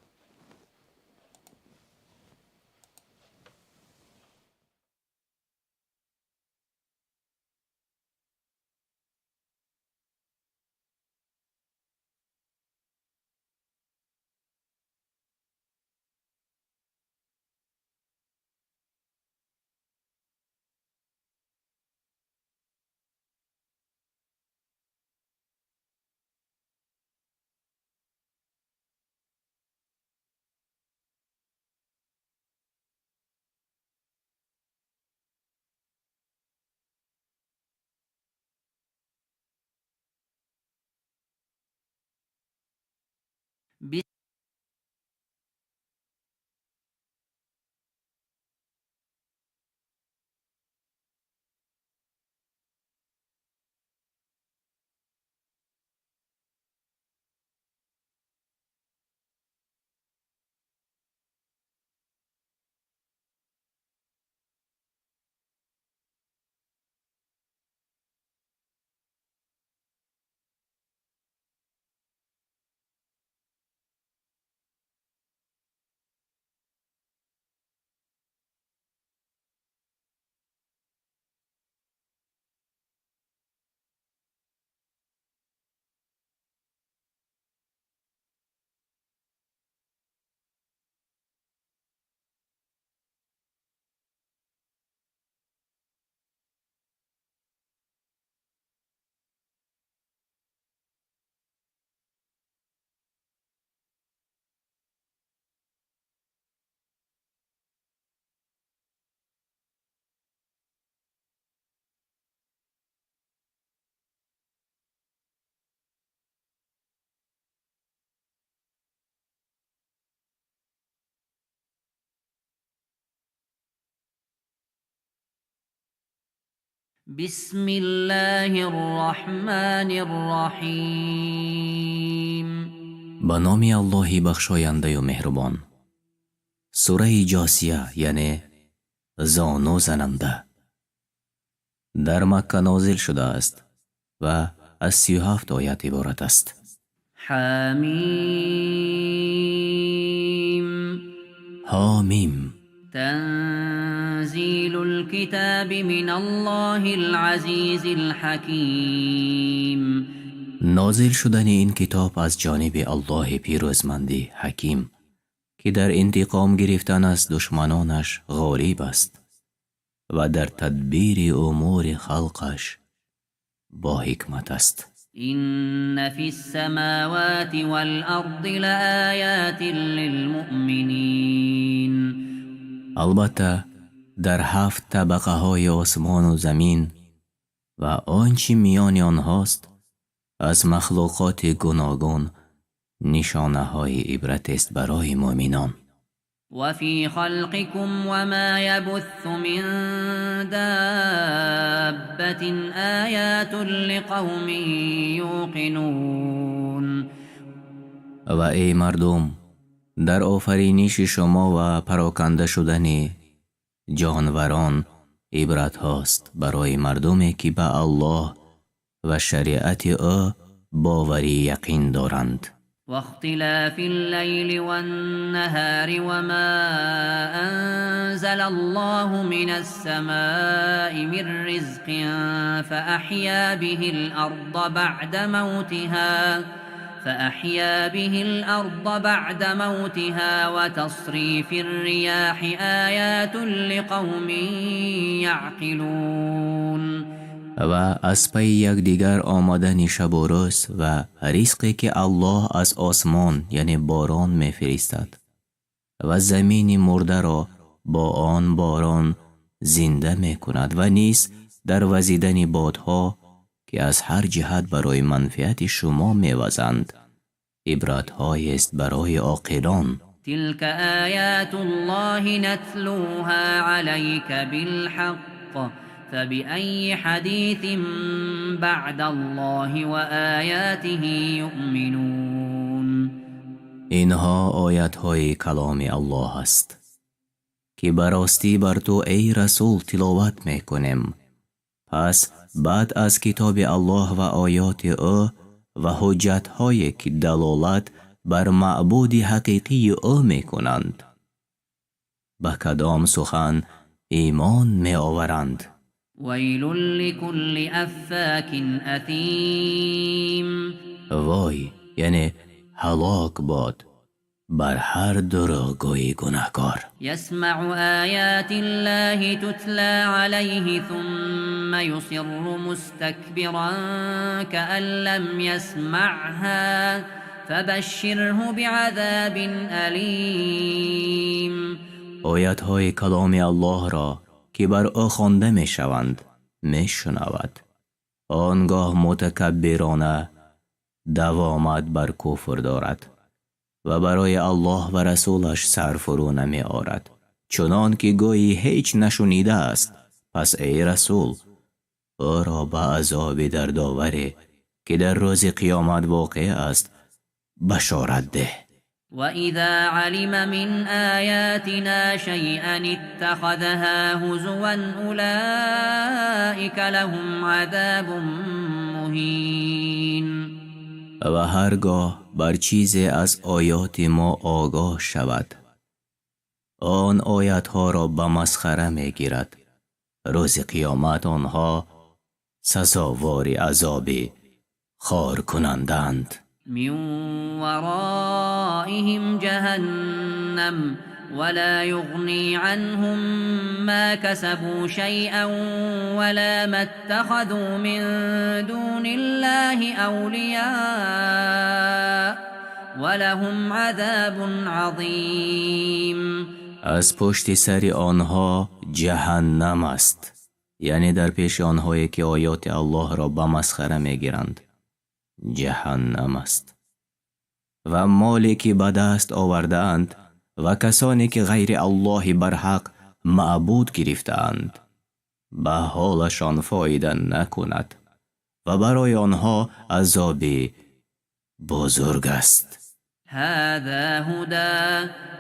Speaker 2: بسم الله الرحمن الرحيم.
Speaker 1: Ба номи Аллоҳи бахшояндаю меҳрубон. Сураи Ҷосия, яъне зону зананда, дар Макка нозил шудааст ва аз 37 оят иборат аст.
Speaker 2: حميم.
Speaker 1: Ҳомим.
Speaker 2: تنزيل الكتاب من الله العزيز الحكيم.
Speaker 1: Нозил шудани ин китоб аз ҷониби Аллоҳи пирӯзманди ҳаким, ки дар интиқом гирифтан аз душманонаш ғолиб аст ва дар тадбири умури халқаш бо ҳикмат аст.
Speaker 2: إن في السماوات والأرض لآيات للمؤمنين.
Speaker 1: Албатта, дар ҳафт табақаҳои осмону замин ва он чӣ миёни онҳост аз махлуқоти гуногун нишонаҳои ибратест барои муъминон.
Speaker 2: وفي خلقكم وما يبث من دابة آيات لقوم يوقنون.
Speaker 1: Ва эй мардум, дар офариниши шумо ва пароканда шудани ҷонварон ибратҳост барои мардуме, ки ба Аллоҳ ва шариати ӯ бовари яқин доранд.
Speaker 2: واختلاف الليل والنهار وما أنزل الله من السماء من رزق فأحيا به الأرض بعد موتها وتصريف الرياح آيات لقوم يعقلون.
Speaker 1: Ва аз пайи якдигар омадани шабу рӯз ва ризқе, ки Аллоҳ аз осмон, яъне борон, мефиристад ва замини мурдаро бо он борон зинда мекунад ва низ дар вазидани бодҳо, ки аз ҳар ҷиҳат барои манфиати шумо мевазанд, ибратҳоест барои оқилон.
Speaker 2: تلك آيات الله نتلوها عليك بالحق فبأي حديث بعد الله وآياته يؤمنون.
Speaker 1: Инҳо оятҳои каломи Аллоҳ аст, ки ба ростӣ бар ту, эй расул, тиловат мекунем. Пас баъд аз китоби Аллоҳ ва оёти ӯ ва ҳуҷҷатҳое, ки далолат бар маъбуди ҳақиқии ӯ мекунанд, ба кадом сухан имон меоваранд?
Speaker 2: ويل لكل أفاك أثيم.
Speaker 1: Вой, яъне ҳалок бод бар ҳар дурӯғгӯи гунаҳкор.
Speaker 2: يسمع آيات الله تتلى عليه ثم يصر مستكبرا كأن لم يسمعها فبشره بعذاب أليم.
Speaker 1: Оятҳои каломи Аллоҳро, ки бар ӯ хонда мешаванд, мешунавад, он гоҳ мутакаббирона давомат бар куфр дорад ва барои Аллоҳ ва расулаш сар фурӯ намеорад, чунон ки гӯӣ ҳеҷ нашунидааст. Пас, эй расул, ӯро ба азоби дардоваре, ки дар рӯзи қиёмат воқеъ аст, башорат деҳ.
Speaker 2: وإذا علم من آياتنا شيئا اتخذها هزوا أولئك لهم عذاب مهين.
Speaker 1: Ва ҳаргоҳ бар чизе аз оёти мо огоҳ шавад, он оятҳоро ба масхара мегирад. Рӯзи қиёмат онҳо сазовори азоби хоркунандаанд.
Speaker 2: من ورائهم جهنم ولا يغني عنهم ما كسبوا شيئا ولا ما اتخذوا من دون الله أولياء ولهم عذاب عظيم.
Speaker 1: Аз пушти сари онҳо ҷаҳаннам аст, яъне дар пеши онҳое, ки оёти Аллоҳро ба масхара мегиранд, ҷаҳаннам аст ва моле, ки ба даст овардаанд ва касоне, ки ғайри Аллоҳи барҳақ маъбуд гирифтаанд, ба ҳолашон фоида накунад ва барои онҳо азоби бузург аст.
Speaker 2: هذا هدى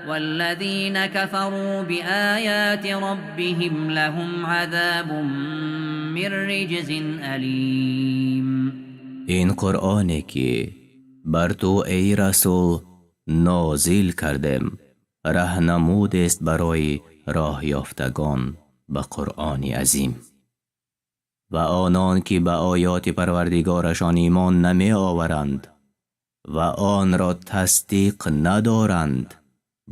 Speaker 2: والذين كفروا بآيات ربهم لهم عذاب من رجز أليم.
Speaker 1: Ин Қуръоне, ки бар ту, эй расул, нозил кардем, раҳнамудест барои роҳёфтагон ба Қуръони азим. Ва онон, ки ба оёти Парвардигорашон имон намеоваранд ва онро тасдиқ надоранд,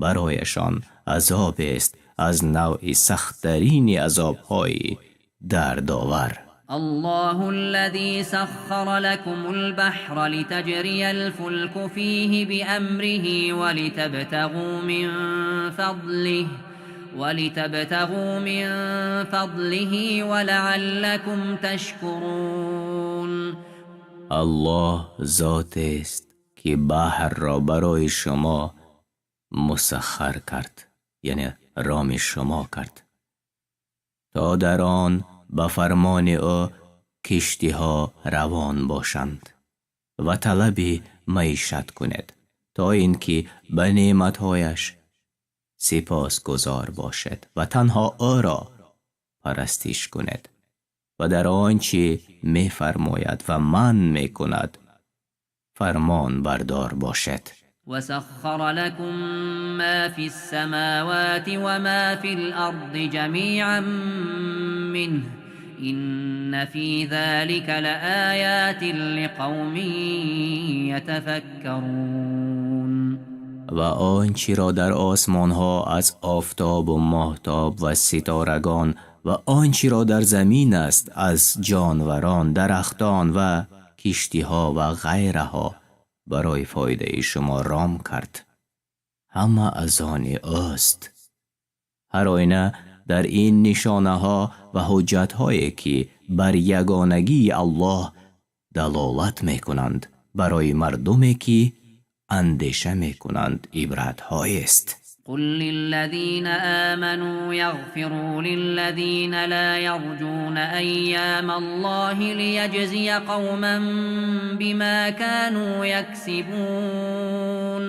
Speaker 1: барояшон азобест аз навъи сахттарини азобҳои дардовар.
Speaker 2: الله الذي سخر لكم البحر لتجري الفلك فيه بأمره ولتبتغوا من فضله ولعلكم تشكرون.
Speaker 1: Аллоҳ зотест, ки баҳрро барои шумо мусаххар кард. Яъне роми шумо кард, то дар он ба фармони ӯ киштиҳо равон бошанд ва талаби маишат кунед, то инки ба неъматҳояш сипосгузор бошед ва танҳо ӯро парастиш кунед ва дар он чи мефармояд ва манъ мекунад фармонбардор бошед.
Speaker 2: وسخر لكم ما في السماوات وما في الأرض جميعا منه إن في ذلك لآيات لقوم يتفكرون.
Speaker 1: Ва он чиро дар осмонҳо аз офтоб ва моҳтоб ва ситорагон ва он чиро дар замин аст аз ҷонварон, дарахтон ва киштиҳо ва ғайраҳо барои фоидаи шумо ром кард, ҳама аз они ӯст. Ҳар оина дар ин нишонаҳо ва ҳуҷҷатҳое, ки бар ягонагии Аллоҳ далолат мекунанд, барои мардуме ки андеша мекунанд, ибратҳоест.
Speaker 2: قل للذين آمنوا يغفروا للذين لا يرجون أيام الله ليجزي قوما بما كانوا يكسبون.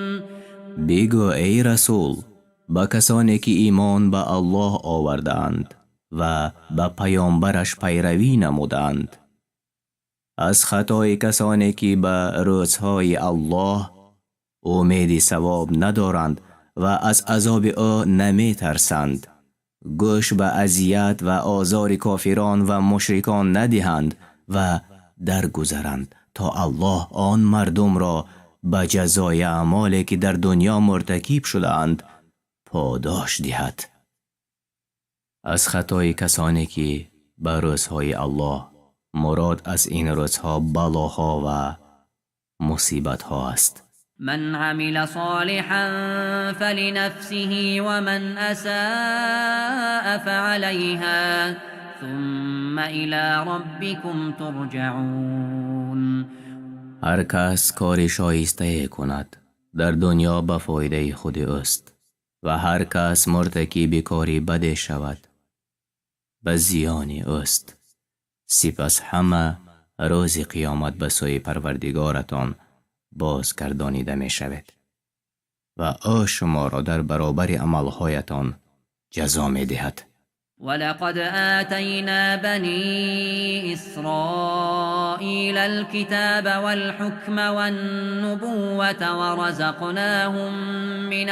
Speaker 1: Бигӯ, эй расул, ба касоне ки имон ба Аллоҳ овардаанд ва ба паёмбараш пайравӣ намудаанд, аз хатои касоне ки ба рӯзҳои Аллоҳ умеди савоб надоранд ва аз азоби ӯ наметарсанд, гӯш ба азият ва озори кофирон ва мушрикон надиҳанд ва даргузаранд, то Аллоҳ он мардумро ба ҷазои аъмоле ки дар дунё муртакиб шудаанд подош диҳад. Аз хатои касоне ки ба рӯзҳои Аллоҳ, мурод аз ин рӯзҳо балоҳо ва мусибатҳо аст.
Speaker 2: من عمل صالحا فلنفسه ومن أساء فعليها ثم إلى ربكم ترجعون.
Speaker 1: Ҳар кас кори шоистае кунад дар дунё, ба фоидаи худи ӯст ва ҳар кас муртакиби кори баде шавад, ба зиёни ӯст. Сипас ҳама рӯзи қиёмат ба сӯи Парвардигоратон бозгардонида мешавед ва ӯ шуморо дар баробари амалҳоятон ҷазо медиҳад.
Speaker 2: ولقد آتينا بني إسرائيل الكتاب والحكم والنبوة ورزقناهم من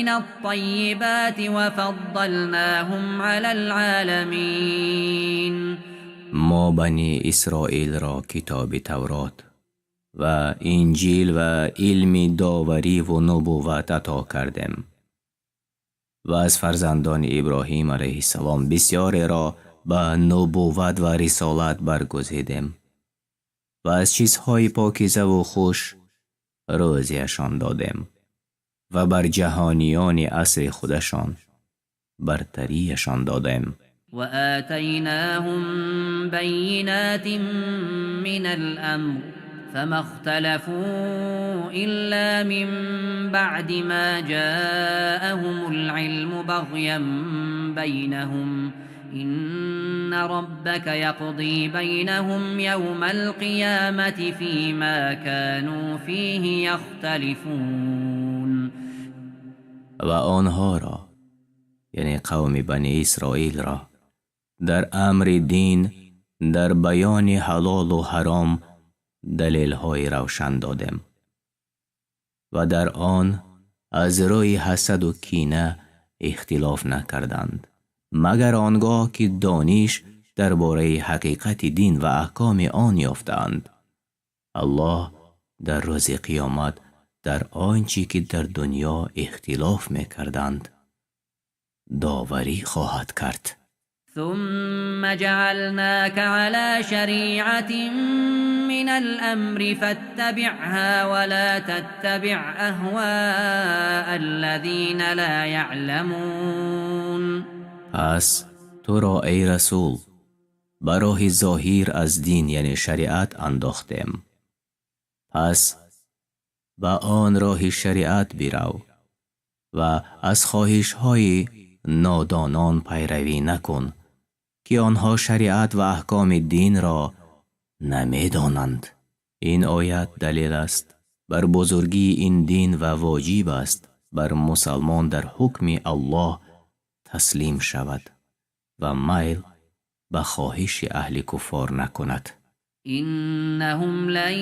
Speaker 2: الطيبات وفضلناهم على العالمين.
Speaker 1: Мо Бани Исроилро китоби Таврот ва Инҷил ва илми довариву нубувват ато кардем ва аз фарзандони Иброҳим алайҳиссалом бисёреро ба нубувват ва рисолат баргузидем ва аз чизҳои покизаву хуш рӯзиашон додем ва бар ҷаҳониёни асри худашон бартариашон додем.
Speaker 2: وآتيناهم بينات من الأمر فما اختلفوا إلا من بعد ما جاءهم العلم بغيا بينهم إن ربك يقضي بينهم يوم القيامة فيما كانوا فيه يختلفون.
Speaker 1: Ва онҳоро, яъне қавми Бани Исроилро, дар амри дин, дар баёни ҳалолу ҳаром далелҳои равшан додем ва дар он аз рӯи ҳасаду кина ихтилоф накарданд, магар он гоҳ ки дониш дар бораи ҳақиқати дин ва аҳкоми он ёфтаанд. Аллоҳ дар рӯзи қиёмат дар он чӣ ки дар дунё ихтилоф мекарданд доварӣ хоҳад кард.
Speaker 2: ثم جعلناك على شريعة من الأمر فاتبعها ولا تتبع أهواء الذين لا يعلمون.
Speaker 1: Пас туро, эй расул, ба роҳи зоҳир аз дин, яъне шариат, андохтем. Пас Ба он роҳи шариат бирав ва аз хоҳишҳои нодонон пайравӣ накун, ки онҳо шариат ва аҳкоми динро намедонанд. Ин оят далел аст бар бузургии ин дин ва воҷиб аст бар мусулмон дар ҳукми Аллоҳ таслим шавад ва майл ба хоҳиши аҳли куфр накунад.
Speaker 2: Иннаҳум лан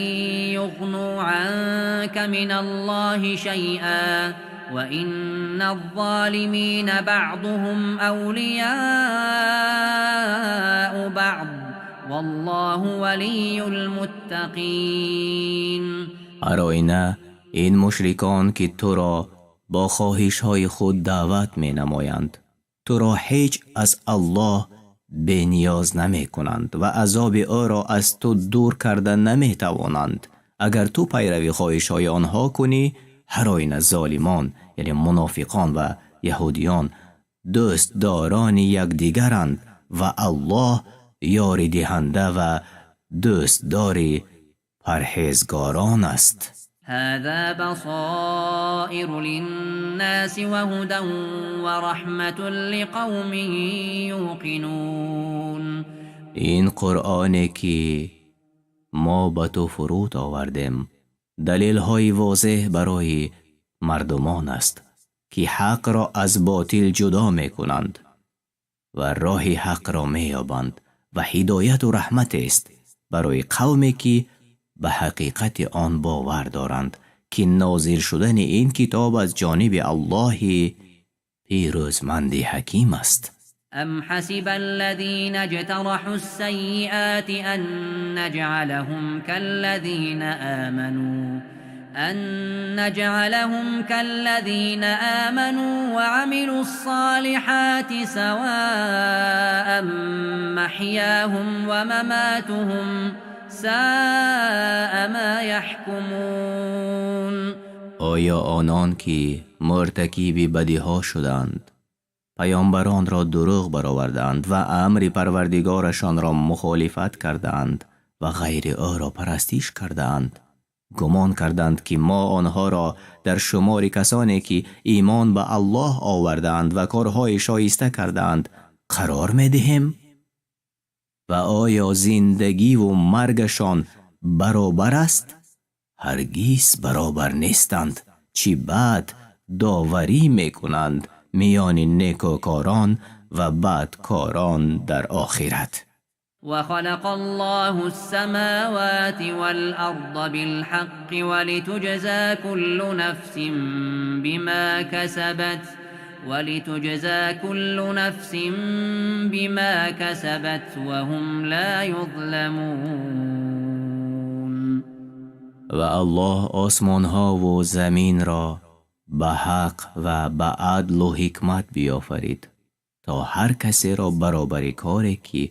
Speaker 2: юғну анка миналлоҳи шайан ва инназ-золимина баъзуҳум авлияу баъз валлоҳу валиййул-муттақин.
Speaker 1: Ҳар оина ин мушрикон, ки туро бо хоҳишҳои худ даъват менамоянд, туро ҳеҷ аз Аллоҳ бениёз намекунанд ва азоби ӯро аз ту дур карда наметавонанд. Агар ту пайравии хоҳишҳои онҳо кунӣ, ҳар оина золимон, яъне мунофиқон ва яҳудиён, дӯстдорони якдигаранд ва Аллоҳ ёридиҳанда ва дӯстдори парҳезгорон аст.
Speaker 2: Ҳаза басоиру линнаси ва ҳудан ва раҳматун лиқавмин юқинун.
Speaker 1: Ин Қуръоне ки мо ба ту фуруд овардем, далелҳои возеҳ барои мардумон аст, ки ҳақро аз ботил ҷудо мекунанд ва роҳи ҳақро меёбанд ва ҳидоят ва раҳмат аст барои қавме ки ба ҳақиқати он бовар доранд, ки нозил шудани ин китоб аз ҷониби Аллоҳи пирӯзманди ҳаким аст.
Speaker 2: Ам ҳасибаллазина иҷтараҳус-саййиати ан наҷъалаҳум каллазина аману ва амилус-солиҳати саваан маҳяҳум ва маматуҳум саа ма яҳкумун.
Speaker 1: Оё онон ки муртакиби бадиҳо шуданд, паёмбаронро дурӯғ бароварданд ва амри парвардигорашонро мухолифат карданд ва ғайри ӯро парастиш карданд, гумон карданд ки мо онҳоро дар шумори касоне ки имон ба Аллоҳ оварданд ва корҳои шоиста карданд қарор медиҳем? Ва оё зиндагӣ ва маргашон баробар аст? Ҳаргиз баробар нестанд. Чӣ бад доварӣ мекунанд миёни некӯкорон ва бадкорон дар охират.
Speaker 2: Ва халақаллоҳус самавати вал арза бил ҳаққи ва литуҷза куллу нафсин бима касабат ва ҳум ла юзламун.
Speaker 1: Ва Аллоҳ осмонҳо ва заминро ба ҳақ ва ба адлу ҳикмат биёфарид, то ҳар касеро баробари коре ки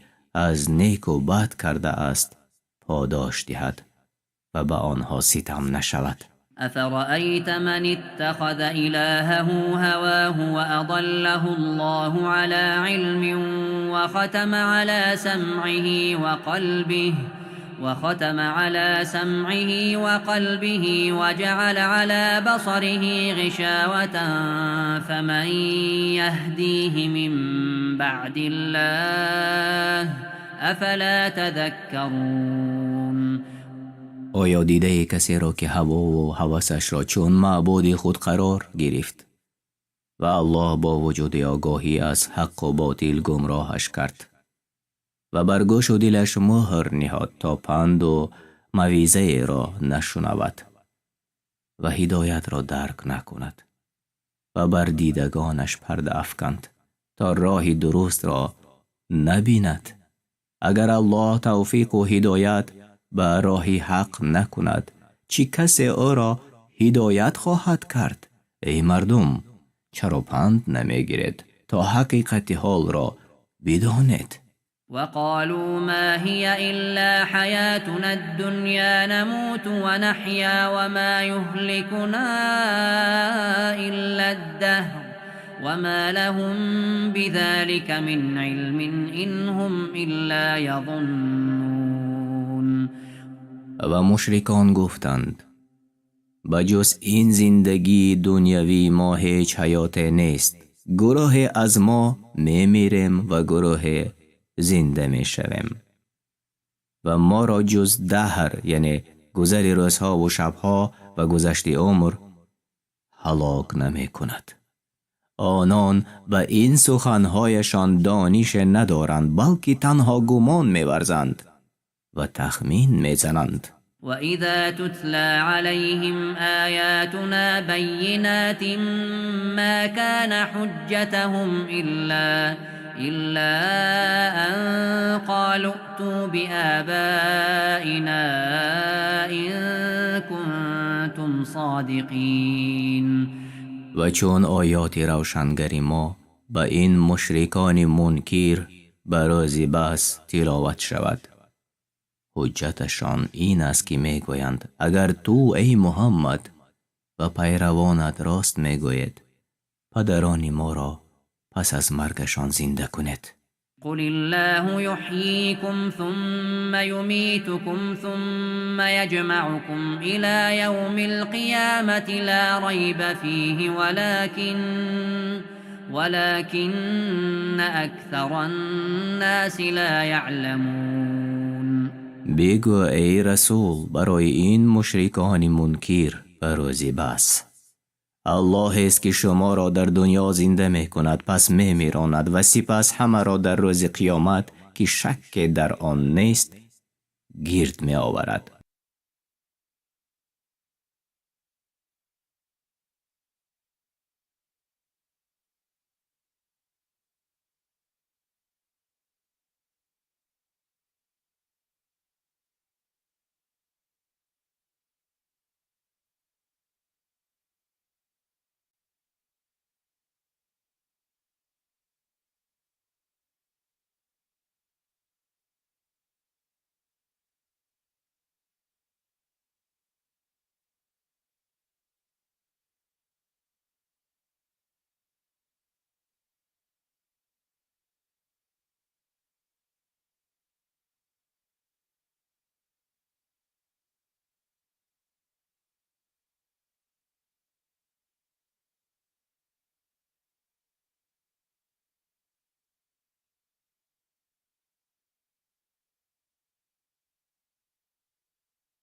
Speaker 1: аз неку бад кардааст подош диҳад ва ба онҳо ситам нашавад.
Speaker 2: أفرأيت من اتخذ إلهه هواه وأضله الله على علم وختم على سمعه وقلبه وجعل على بصره غشاوة فمن يهديه من بعد الله أفلا تذكرون.
Speaker 1: Оё дидаи касеро ки ҳавову ҳавасашро чун маъбуди худ қарор гирифт ва Аллоҳ бо вуҷуди огоҳӣ аз ҳаққу ботил гумроҳаш кард ва бар гӯшу дилаш мӯҳр ниҳод то панду мавъизаеро нашунавад ва ҳидоятро дарк накунад ва бар дидагонаш парда афканд то роҳи дурустро набинад? Агар Аллоҳ тавфиқу ҳидоят ба роҳи ҳақ накунад, чӣ касе ӯро ҳидоят хоҳад кард? Эй мардум, чаро панд намегиред то ҳақиқати ҳолро бидонед?
Speaker 2: وقالوا ما هي إلا حياتنا الدنيا نموت ونحيا وما يهلكنا إلا الدهر وما لهم بذلك من علم إن هم إلا يظنون.
Speaker 1: Ва мушрикон гуфтанд: Ба ҷуз ин зиндагии дунявии мо ҳеҷ ҳаёте нест. Гурӯҳе аз мо мемирем ва гурӯҳе зинда мешавем. Ва моро ҷуз даҳр, яъне гузари рӯзҳо ва шабҳо ва гузашти умр ҳалок намекунад. Онон ба ин суханҳояшон донише надоранд, балки танҳо гумон меварзанд ва тахмин мезананд.
Speaker 2: وإذا تتلى عليهم آياتنا بينات ما كان حجتهم إلا أن قالوا ائتوا بآبائنا إن كنتم صادقين.
Speaker 1: Ва чун оёти равшангари мо ба ин мушрикони мункир ба рӯзи баъс тиловат шавад, ҳуҷҷаташон ин аст, ки мегӯянд: агар ту, эй Муҳаммад, ва пайравонат рост мегӯед, падарони моро пас аз маргашон зинда кунед.
Speaker 2: قل الله يحييكم ثم يميتكم ثم يجمعكم إلى يوم القيامة لا ريب فيه ولكن أكثر الناس لا يعلمون.
Speaker 1: Бигӯ, эй расул, барои ин мушрикони мункир ба рӯзи баъс: Аллоҳест, ки шуморо дар дунё зинда мекунад, пас мемиронад ва сипас ҳамаро дар рӯзи қиёмат, ки шакке дар он нест, гирд меоварад.